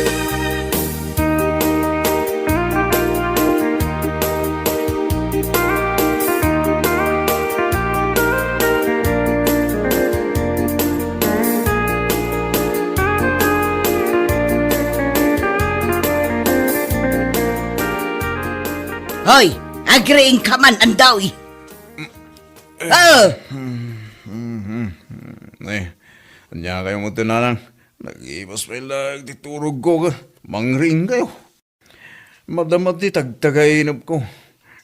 Hoy, agriingka man, Andoy. Ah! Eh, ania kayo mo, Nanang? Nagibas pay laeng ti turogko, ka. Mangriing kayo. Madama ti tagtagainepko.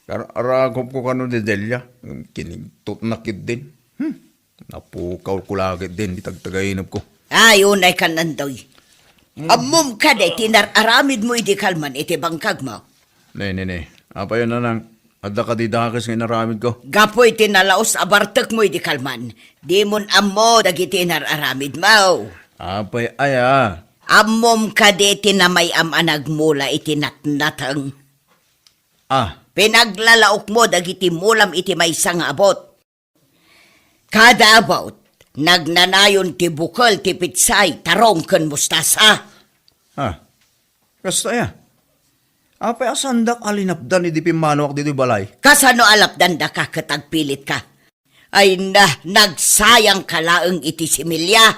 Kar-, arakopko kano ni Delia. Kinigtotna ketdin. Hmm. Napukawko la ketdin ti tagtagainepko. Ay, unay kan, Andoy. Hmm. Ammom kadi ti nar-aramidmo idi kalman iti bangkagmo? Ne, ne, ne. Apay, Nanang, adda kadi dakes nga inaramidko? Gapu iti nalaus a bartekmo idi kalman, dimon ammo dagiti nar-aramidmo. Apay aya? Ammom kadi ti namay-am a nagmula iti natnateng? Ah. Pinaglalaokmo dagiti mulam iti maysa nga abut. Kada abut, nagnanayon ti bukel ti pitsay, tarong ken mustasa. Ah, kasta aya? Apay a saandak a linapdan idi pimmanuak ditoy balay? Kasano a lapdandaka ket agpilitka? Ay na, nagsayangka laeng iti similya.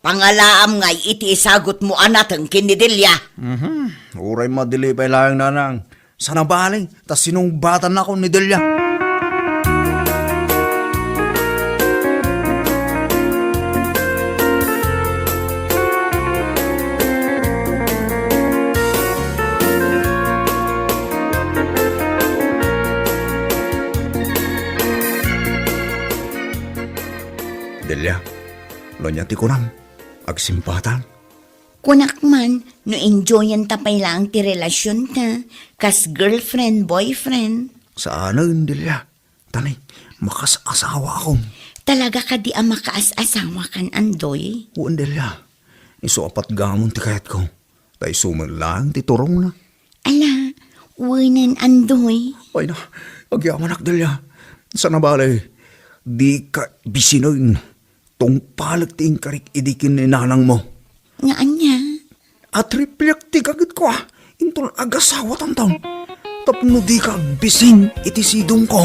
Pangalaam ngay iti isagutmo a nateng ken ni Delia. Mhm. Uray madili pay laeng, Nanang. Saan a bale, ta sinungbatannakon ni Delia. Delia, no ania ti kunam? Agsimbatan? Kunak man, no enjoyenta pay laeng ti relasionta, kas girlfriend, boyfriend. Saanen, Delia. Tani, makaas-asawaakon. Talaga kadi a makaas-asawakan, Andoy? Wen, Delia. Isu a patgamon ti kayatko. Ta isu met laeng ti turongna. Ala, wenen, Andoy. Ay na, agyamanak, Delia. Saan a bale, dika bisinen. Tungpalek ti inkarik idi ken ni nanangmo. Nga ania? Atripliak ti gagitko a. Inton agasawatanto. Tapno dika agbisin iti sidongko.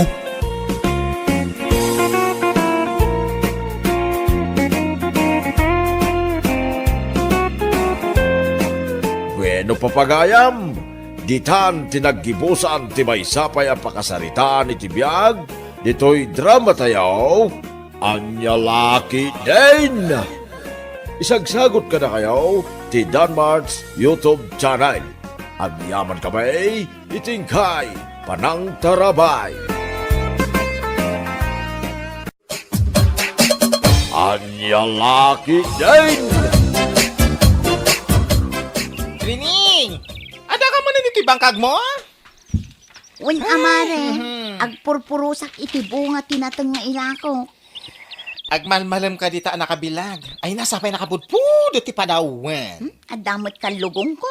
Bueno, papagayam, ditan ti naggibusan ti maysa pay a pakasaritaan iti biag ditoy dramatayo, Ania La Ketdin. Isagsagut kadakayo ti Danmart's YouTube channel. Agyamankami iti inkay panangtarabay. Ania La Ketdin. Rining, adda ka manen iti bangkagmo? Wen, amare, mhm, agpurpurosak iti bunga ti nateng nga ilako. Agmalmalem ka dita a nakabilag. Ay, nasapay nakapudpudot ti padawen. Hmm? Adda met kallugongko.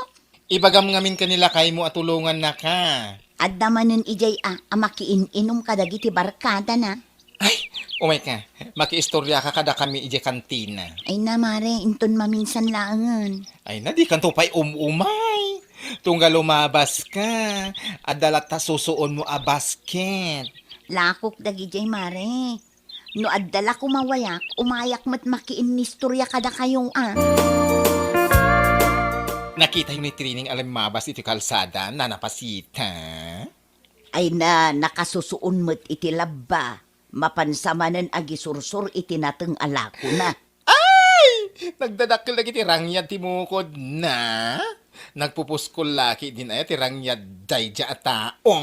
Ibagam ngamin ken ni lakaymo a tulongannaka. Adda manen idiay a, a makiin-inom kadagiti barkadana. Ay, Umayka, makiistoriaka kadakami idiay kantina. Ay na, mare, inton maminsan laengen. Ay na, dikanto pay um-umay. Tunggal lumabaska, adda latta susuonmo a basket. Lakok dagidiay, mare. No adda la kumawayak, umayak met makiinnistorya kadakayo, a. Nakitayo ni Trining a limmabas iti kalsada, nanapasita. Ay na, nakasusuon met iti labba. Mapansa manen agisursor iti nateng a lakona. Ay! Nagdadakkel dagiti rangyad ti mukodna. Nagpupuskol la ketdin aya ti rangyad daydiay a tao.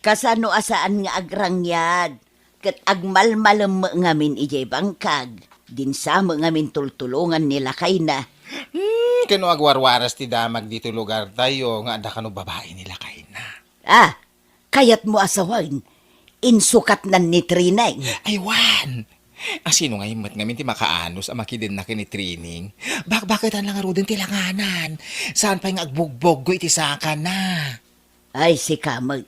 Kasano a saan nga agrangyad? Ket agmalmalem met ngamin idiay bangkag. Dinsa met ngamin tultulongan ni lakayna. Hmm, ket no agwarwaras ti damag ditoy lugartayo nga adda kano babai ni lakayna. Ah, kayatmo a sawen, insukatnan ni Trineng. Ay, wen! A, sino ngay met ngamin ti makaanus a makidenna ken ni Trineng? Bakbaketan la ngaruden ti langanan. Saan pay nga agbugboggo iti sakana. Ay, sika met.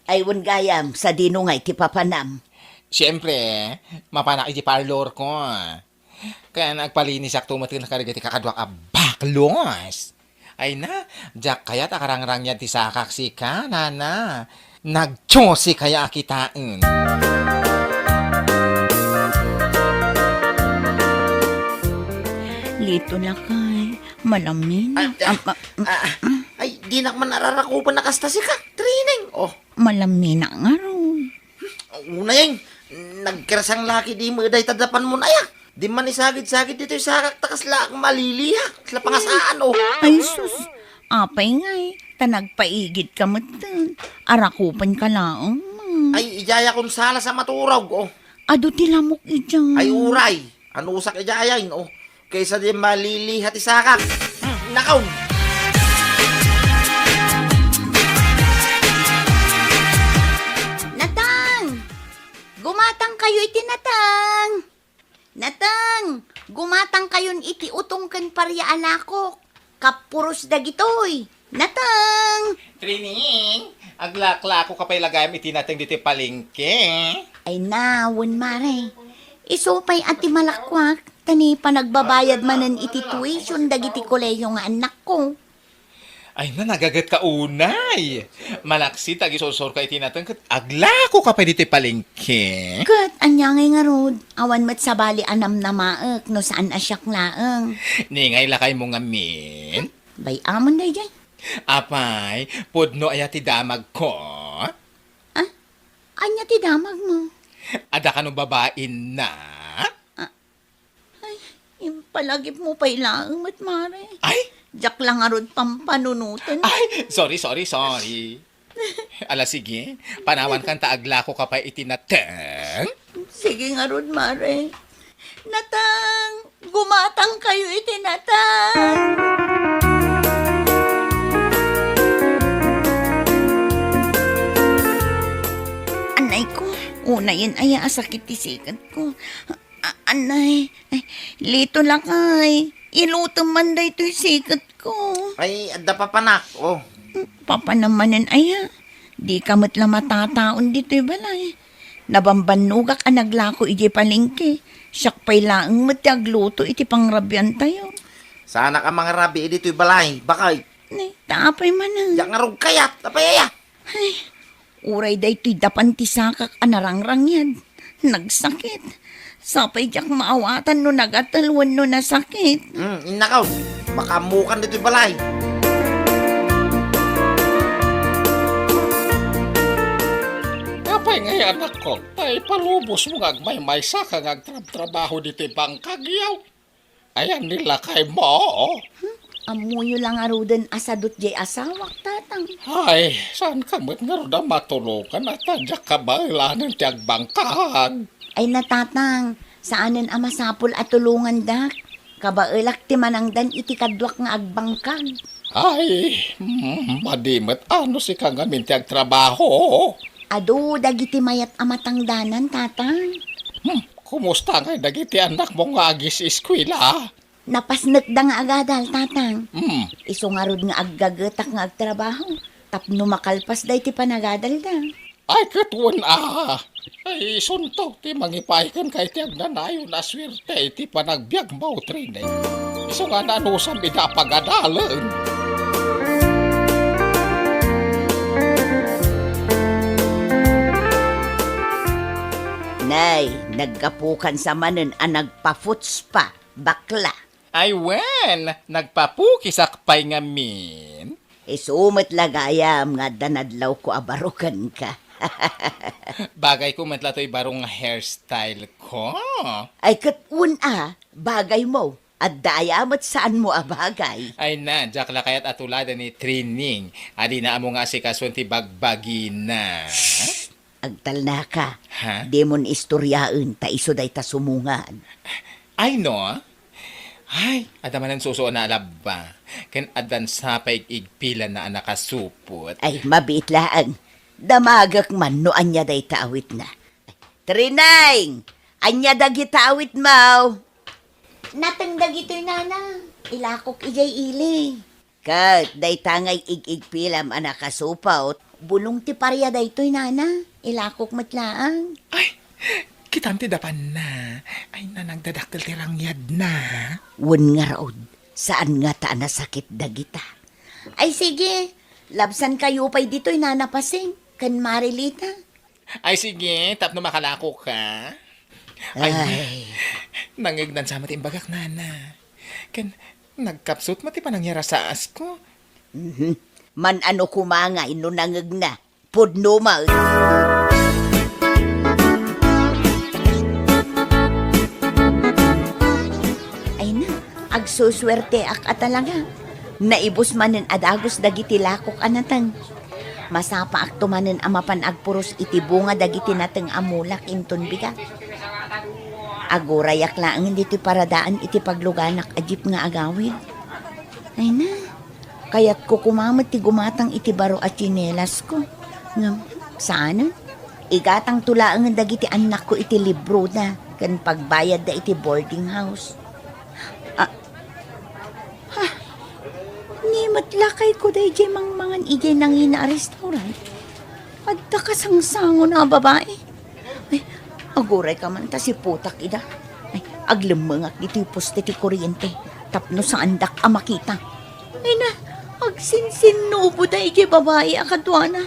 Ay, wen gayam, sadino ngay ti papanam? Siempre, mapanak iti parlorko. Ken agpalinisakto met ken kadagiti kakaduak a baklos. Ay na, diak kayat a karangrangyad ti sakak sika, nana. Nagtsusi kaya a kitaen. Lito, lakay, malamina. Ah, ah, Am-, ah, ah, ay, dinak man ararakupan a kasta sika, Trineng. Oh. Malamina ngarud. Unay, nagkersang la ketdi met dayta dapanmon aya. Di man isagid-sagid ditoy sakak ta kasla ak maliliha. Kasla pangasaan, oh. Ay, sus. Apay ngay, ta nagpaigidka metten. Arakupenka laeng, ma. Ay, idiay a konsalas a maturog, oh. Adu ti lamok idiay. Ay, uray. Anusak idiay, oh. Kaysa di maliliha ti sakak. Hmm, nakaw. Natang! Gumatangkayo iti natang! Natang! Gumatangkayon iti utong ken paria a lakok. Kapuros dagitoy. Natang! Trining, aglaklako ka pay la gayam iti nateng ditoy palengke. Ay na, wen, mare. Isu pay a ti malakuak, ta ni panagbabayad manen iti tuition dagiti kolehiyo nga annakko. Ay na, nagaget ka unay. Malaksid ta agisursor ka iti nateng ket aglako ka pay ditoy palengke. Ket ania ngay ngarud, awan met sabali a namnamaek no saan a siak laeng. Ni ngay lakaymo ngamin? Bay-amon daydiay. Apay, pudno aya ti damagko? Ah? Ania ti damagmo? Adda kano babainna? Ah, ay, impalagipmo pay laeng met, mare. Ay? Diak la ngarud pampanunoten. Ay, sorry, sorry, sorry. Ala, sige. Panawankan ta aglako ka pay iti nateng. Sige ngarud, mare. Natang! Gumatangkayo iti natang! Anay ko, unayen aya a sakit ti siket ko. A-, anay, ay, Lito, lakay, ilutem man daytoy siket ko. Ay, adda papanak, oh. Papanam manen aya? Dika met la matataon ditoy balay. Nabambannogak a naglako idiay palengke. Siak pay laeng met ti agluto iti pangrabiantayo. Saanak a mangrabi ditoy balay, bakay. Ni, ta apay manen? Diak ngarud kayat, apay aya? Ay, uray daytoy dapan ti sakak a narangrangyad. Nagsakit. Sapay diak maawatan no nagatel wenno nasakit. Hmm, innakaw. Makaammokan ditoy balay. Apay ngay, anakko, ta ipalubosmo nga agmaymaysa ka nga agtrabtrabaho ditoy bangkag, yaw? Ayan ni lakaymo. Hmm? Ammoyo la ngaruden a sadut diay asawak, tatang. Ay, saan ka met ngarud a matulongan a ta diak kabaelanen ti agbangkag? Ay na, tatang, saanen a masapul a tulongandak. Kabaelak ti manangdan iti kaduak nga agbangkag. Ay, mm, madi met a no sika ngamin ti agtrabaho. Adu dagiti mayat a matangdanan, tatang. Hmm, kumusta ngay dagiti annakmo nga agis-eskuela? Napasnekda nga agadal, tatang. Hmm. Isu ngarud nga aggagetak nga agtrabaho tapno makalpasda iti panagadalda. Ay, ket wen a. Ay, isunto ti mangipaay kenka iti agnanayon a suerte iti panagbiagmo, Trineng. Isu nga nanusam ida a pagadalen. Nay, naggapukan sa manen a nagpa-footspa, bakla. Ay wen, nagpapukisak pay ngamin. Isu met la gayam nga adda nadlawko a baro kenka. Bagayko met la toy baro nga hairstyle ko. Ay, ket wen a, bagaymo. Adda aya met saanmo a bagay. Ay na, diak la kayat a tuladen ni Trineng. Adina ammo nga asikasuen ti bagbagina. Shh! Agtalnaka. Ha? Dimon istoryaen, ta isu dayta sumungan. Ay, no? Ay, adda manen susuona a labba. Ken addan sa pay ig-igpilanna a nakasupot. Ay, mabiit laeng. Damagek man no ania dayta awitna. Trineng! Ania dagita awitmo? Nateng dagitoy, nana. Ilakok idiay ili. Ket dayta nga ig-igpilam a nakasupot, bulong ti paria daytoy, nana. Ilakok met laeng. Ay, kitam ti dapanna. Ay, na nagdadakkel ti rangyadna. Wen ngarud, saan ngata a nasakit dagita. Ay, sige. Labsankayo pay ditoy, Nana Pasing, ken Marilita. Ay, sige, tapno makalakoka. Ay, ay. Nangngegnan sa met imbagak, nana. Ken nagkapsut met ti panangyarasaas ko. Mhm. Man-ano koma ngay no nangngegna? Pudno met. Ay na, agsusuerteak a talaga. Naibus manen a dagus dagiti lakok a nateng. Masapaakto manen a mapan agpuros iti bunga dagiti nateng a mulak inton bigat. Agurayak laeng ditoy paradaan iti pagluganak a jeep nga agawid. Ay na, kayatko koma met ti gumatang iti baro a tsinelasko. Ngem, saanen? Igatangto laengen dagiti annakko iti libroda ken pagbayadda iti boarding house. Ah, Ha? Ni met lakayko daydiay mangmangan idiay nangina a restaurant. Adda kasangsangon a babai. Ay, agurayka man ta siputak ida. Ay, aglemmengak ditoy poste ti kuryente tapno saandak a makita. Ay na, agsinsinnubo daydiay babai a kaduana.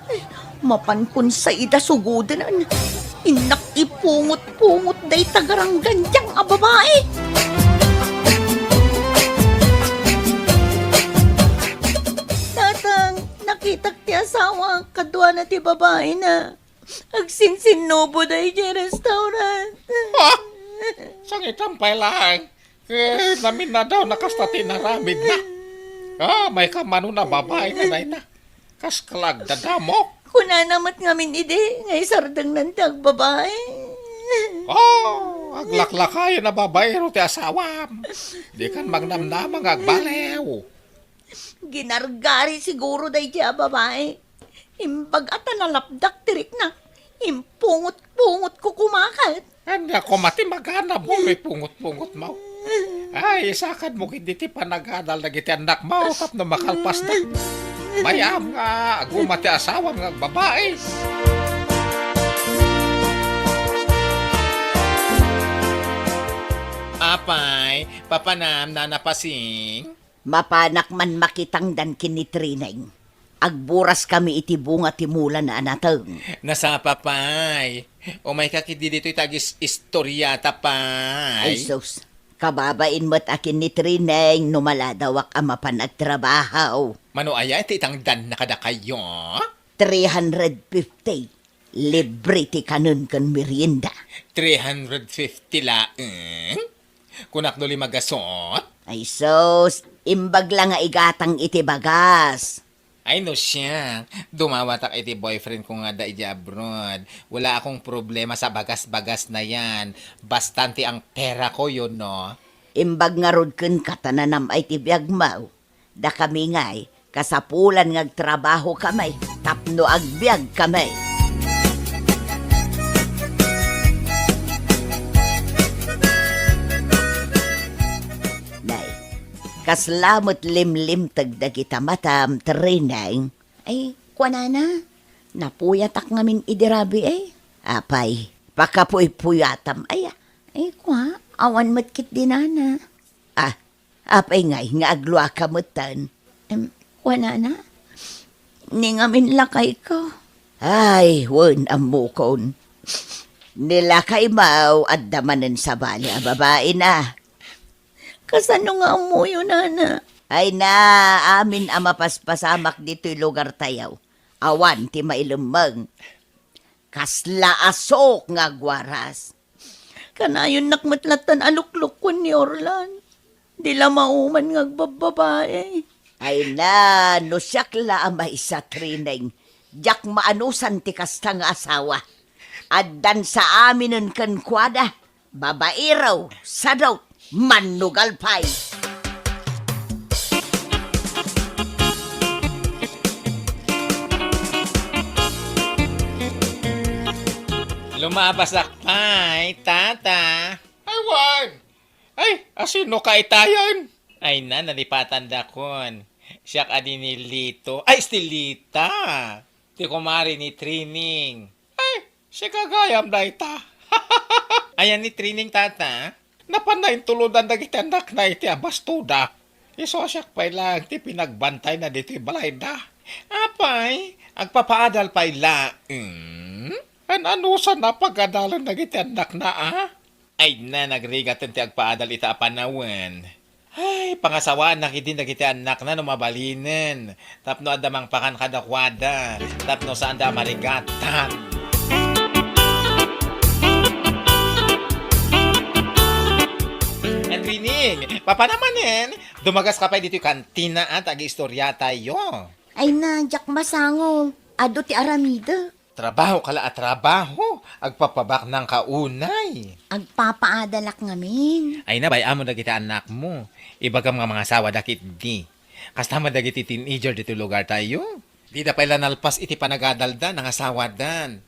Ay, mapankon sa ida sugoden. Innak ipungot-pungot dayta garanggandiang a babai. Tatang, nakitak ti asawa, kaduana ti babaina. Agsinsinnubo daydiay restaurant. Ha? Sangitan pay laeng. Eh, naminadaw na kasta ti inaramidna. Ah, may kamano na babai nga dayta. Kas kalagdadamok. Kunana met ngamin idi nga isardengnan ti agbabai. Oh, aglaklakayen a babaero ti asawam. Dikan magnamnama nga agbaliw. Ginargari siguro daydiay a babai. Imbag a ta nalapdak ti rikna, impungot-pungotko koma ket. Ania koma ti maganabmo no ipungot-pungotmo? Ay, isakadmo ketdi ti panagadal dagiti annakmo tapno makalpasda. Mayam nga aguma ti asawam nga agbabai. Apay, papanam, Nana Pasing? Mapanak man makitangdan ken ni Trineng. Agburaskami iti bunga ti mulana a nateng. Nasapa pay. Umayka ketdi ditoy ta agis-istoriata pay. Ay sus, kababain met a ken ni Trineng no maladawak a mapan agtrabaho. Mano aya ti itangdanna kadakayo? Three hundred fifty. Libre ti kanen ken merienda. Three hundred fifty laeng? Kunak no lima gasot? Ay sus, imbag la nga igatang iti bagas. Ay no siak, dumawatak iti boyfriend ko nga adda idiay abroad. Wala akong problema sa bagas-bagas na yan. Bastan ti ang pera ko, you know. Imbag ngarud kenka ta nanam-ay ti biagmo. Dakami ngay, kasapulan nga agtrabahokami tapno agbiagkami. Nay, kasla met limlimteg dagita matam, Trineng. Ay, kuanana, napuyatak ngamin idi rabii, eh. Apay, pakapuypuyatam aya? Ay, kua, awan met ketdi, nana. Ah, apay ngay nga agluaka metten? Em, kua, nana? Ni ngamin lakayko. Ay, wen, ammokon. Ni lakaymo, adda manen sabali a babaina. Kasano nga ammoyo, nana? Ay na, amin a mapaspasamak ditoy lugartayo. Awan ti mailemmeng. Kasla asok nga agwaras. Kanayonnak met lattan a luklukon ni Orlan. Di la mauman nga agbabbabae. Ay na, no siak la a maysa, Trineng, diak maanusan ti kasta nga asawa. Addan sa aminen kenkuada. Babaero, sadot, mannugal pay. Lumabasak pay, tata. Ay, wen. Ay, asino ka itayen? Ay na, nalipatandakon. Siak a di ni Lito. Ay, Estelita. Ti kumare ni Trining. Ay, sika gayam dayta. Ayan ni Trining, tata? Napanna intulodan dagiti annakna iti abastoda. Isu a siak pay laeng ti pinagbantayna ditoy balayda. Apay, agpapaadal pay laeng? An-anusan a pagadalen dagiti annakna, a? Ay na, nagrigaten ti agpaadal ita a panawen. Ay, pangasawaanna ketdi dagiti annakna no mabalinen, tapno adda mangpakan kadakuada, tapno saanda a marigatan. Trining, papanamanen, dumagaska pay ditoy kantina, a, ta agiistoriatayo. Ay na, diak masangom. Adu ti aramidek. Trabaho ka la a trabaho, agpapabaknang ka unay. Agpapaadalak ngamin. Ay na, bay-amon dagiti annakmo. Ibagam nga mangasawada ketdi. Kasta met dagiti teenager ditoy lugartayo. Dida pay la nalpas iti panagadalda, nangasawadan.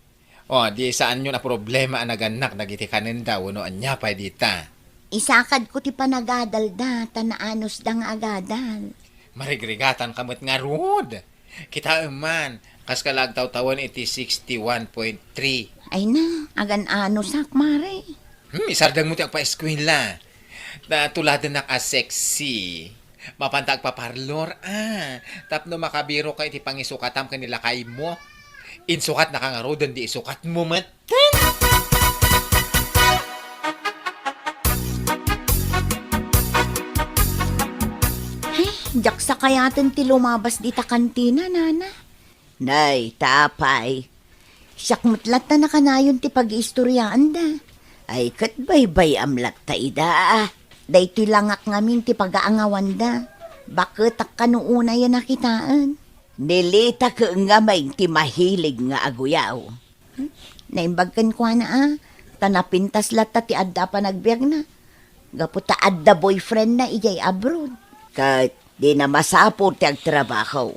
O, di saanyon a problema a nagannak dagiti kanenda wenno ania pay dita. Isakadko ti panagadalda, ta naanusda nga agadal. Marigrigatanka met ngarud. Kitaem man, kaska la agtawtawen iti sixty-one point three. Ay na, agan-anusak, mare. Hmm, isardengmo ti agpaeskuela. Ta tuladennak a sexy. Mapanta agpaparlor, a. Tapno makabiroka iti pangisukatam ken ni lakaymo. Insukatnaka ngaruden, di isukatmo met. Ay, diak sakayaten ti lumabas dita kantina, nana. Nay, ta apay. Siak met latta nakanayon ti pagiistoriaanda. Ay, ket baybay-am latta ida, a. Daytoy langak ngamin ti pagaangawanda. Baketak kano unay a nakitaen. Ni Lita ket ngamin ti mahilig nga aguyaw. Hmm? Naimbag kenkuana, a, ta napintas latta ti adda a panagbiagna. Gapu ta adda boyfriendna idiay abroad. Ket dina masapul ti agtrabaho.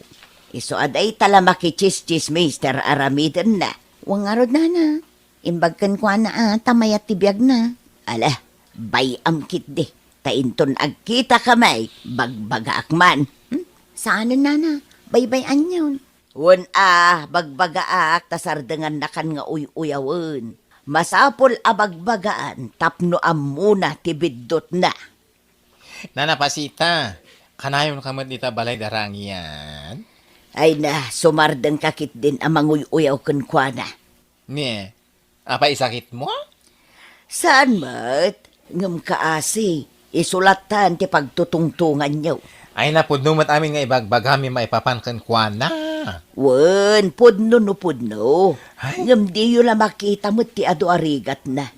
Isu a dayta la makichismis ti aramidenna. Wen ngarud, nana. Imbag kenkuana, a, ta mayat ti biagna. Ala, bay-am ketdi. Ta inton agkitakami, bagbagaak man. Hmm? Saanen, nana. Baybay-anyon. Wen a, bagbagaak ta sardengannakan nga uy-uyawen. Masapul a bagbagaan tapno ammona ti biddutna. Nana Pasita, kanayonka met dita balay da Rangian? Ay na, sumardengka ketdin a manguy-uyaw kenkuana. Ni, Apay isakitmo? Saan met, ngem kaasi, isu lattan ti pagtutungtonganyo. Ay, napudno met amin nga ibagbagami maipapan kenkuana. Wen, pudno no pudno. Ay. Ngem diyo la makita met ti adu a rigatna.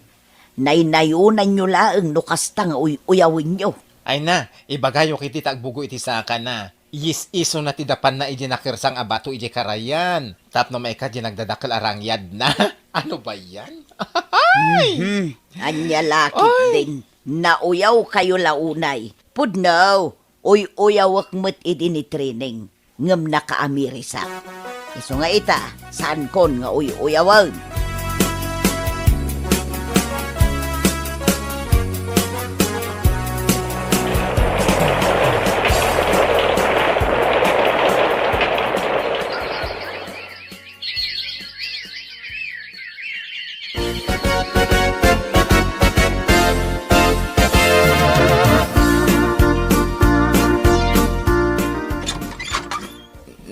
Naynayonanyo laeng no kasta nga uy-uyawenyo. Ay na, ibagayo ketdi ta agbugo iti sakana. Iyis-isuna ti dapanna idiay nakersang a bato idiay karayan, tapno maikkat diay nagdadakkel a rangyadna. Ano ba yan? Ay! Mhm. Ania la ketdin, nauyawkayo la unay. Pudno, uy-uyawek met idi ni Trining, ngem nakaamirisak. Isu nga ita, saankon nga uy-uyawen.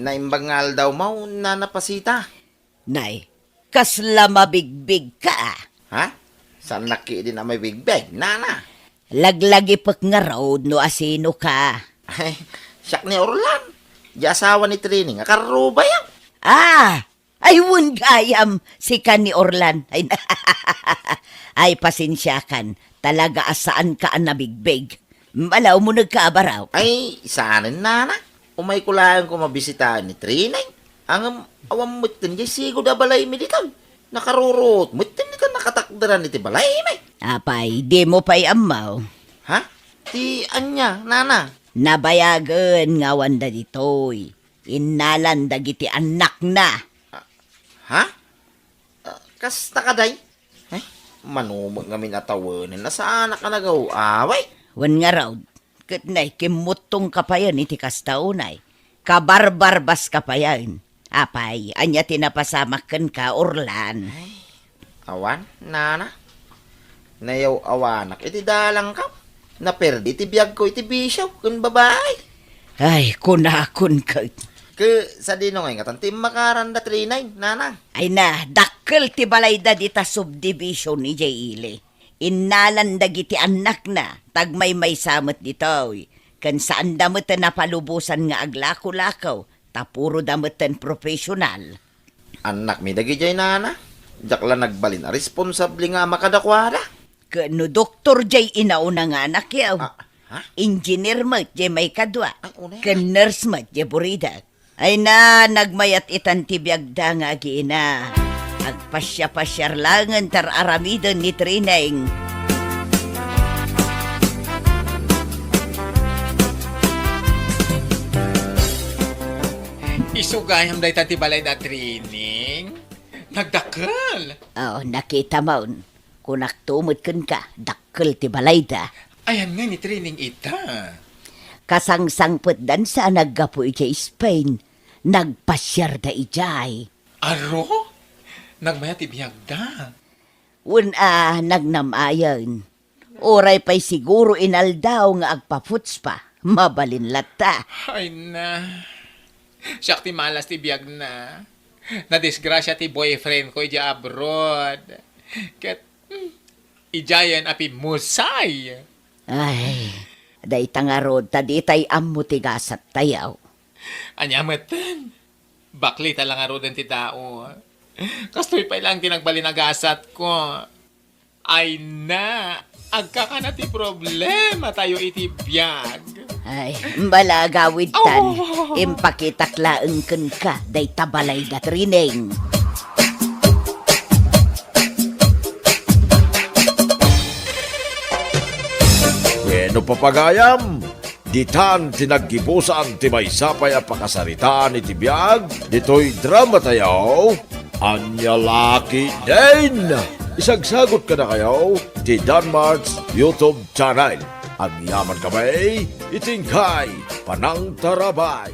Naimbag nga aldaw maw, Nana Pasita. Nay, kasla mabigbig ka, ah. Ha? Saannak idi a mabigbig, Nana? Laglagipek ngarud no asino ka. Ay, siak ni Orlan. Di asawa ni Trining a karrubayo. Ah! Ay, wen gayam, sika ni Orlan. Ay, ay, pasensiakan. Talaga a saanka a nabigbig. Bala, umunegka a baro. Ay, saanen, Nana. Umayko laeng koma bisitaen ni Trineng. Ngem awan metten diay sigud a balaymi ditoy. Nakaruruot metten iti nakatakderan iti balaymi. Apay, dimo pay ammo? Ha? Ti ania, Nana? Nabayagen nga awanda ditoy. Innalan dagiti annakna. Ah, ha? Ah, kasta kadi? Eh, mano met ngamin a tawenen a saanak a nagaw-away. Wen ngarud, ket nay, kimmuttongka payen iti kasta unay. Kabarbarbaska payen. Apay, ania ti napasamak kenka, Orlan? Ay, awan, Nana. Nayaw-awanak iti dalangko. Naperdi ti biagko iti bisio ken babai. Ay, kunakon ket. Ket sadino ngay ngatan ti immakaranda Trineng, Nana? Ay na, dakkel ti balayda dita subdivision idiay ili. Innalan dagiti annakna, tagmaymaysa met ditoy. Ken saanda met a napalubosan nga aglako-lako, ta puroda metten professional. Annakmi dagidiay, Nana. Diak la nagbalin a responsable nga ama kadakuada. Ket no doktor diay inauna nga anakyo, ah, ha? Engineer met diay maikadua, ah, una. Ken nurse met diay burida. Ay na, nagmayat itan ti biagda nga agiina. Agpasiapasiar laengen ti ar-aramiden ni Trineng. Isu gayam dayta ti balayda, Trineng. Nagdakkel. Oh, nakitamon. Kunakto met kenka, dakkel ti balayda. Ayan nga ni Trineng ita. Kasangsangpetdan sa a naggapu idiay Spain. Nagpasiarda idiay. Aro? Nagmayat ti biagda. Wen a, nagnam-ayen. Uray pay siguro inaldaw nga agpaputspa, mabalin latta. Ay na. Siak ti malas ti biagna. Nadisgrasia ti boyfriend ko idiay abroad. Ket, hmm, idiayen a pimmusay. Ay, dayta ngarud ta ditay ammo ti gasattayo. Ania metten? Baklita la ngaruden ti tao. Kastoy pay laeng ti nagbalin a gasatko. Ay na, agkakana ti problematayo iti biag. Ay, bala agawidtan. Oh. Impakitak laeng kenka dayta balayda, Trineng. Wenno, pagayam, ditan ti naggibusan ti maysa pay a pakasaritaan iti biag ditoy dramatayo, Ania La Ketdin. Isagsagut kadakayo ti Danmart's YouTube channel. Agyamankami iti inkay panangtarabay.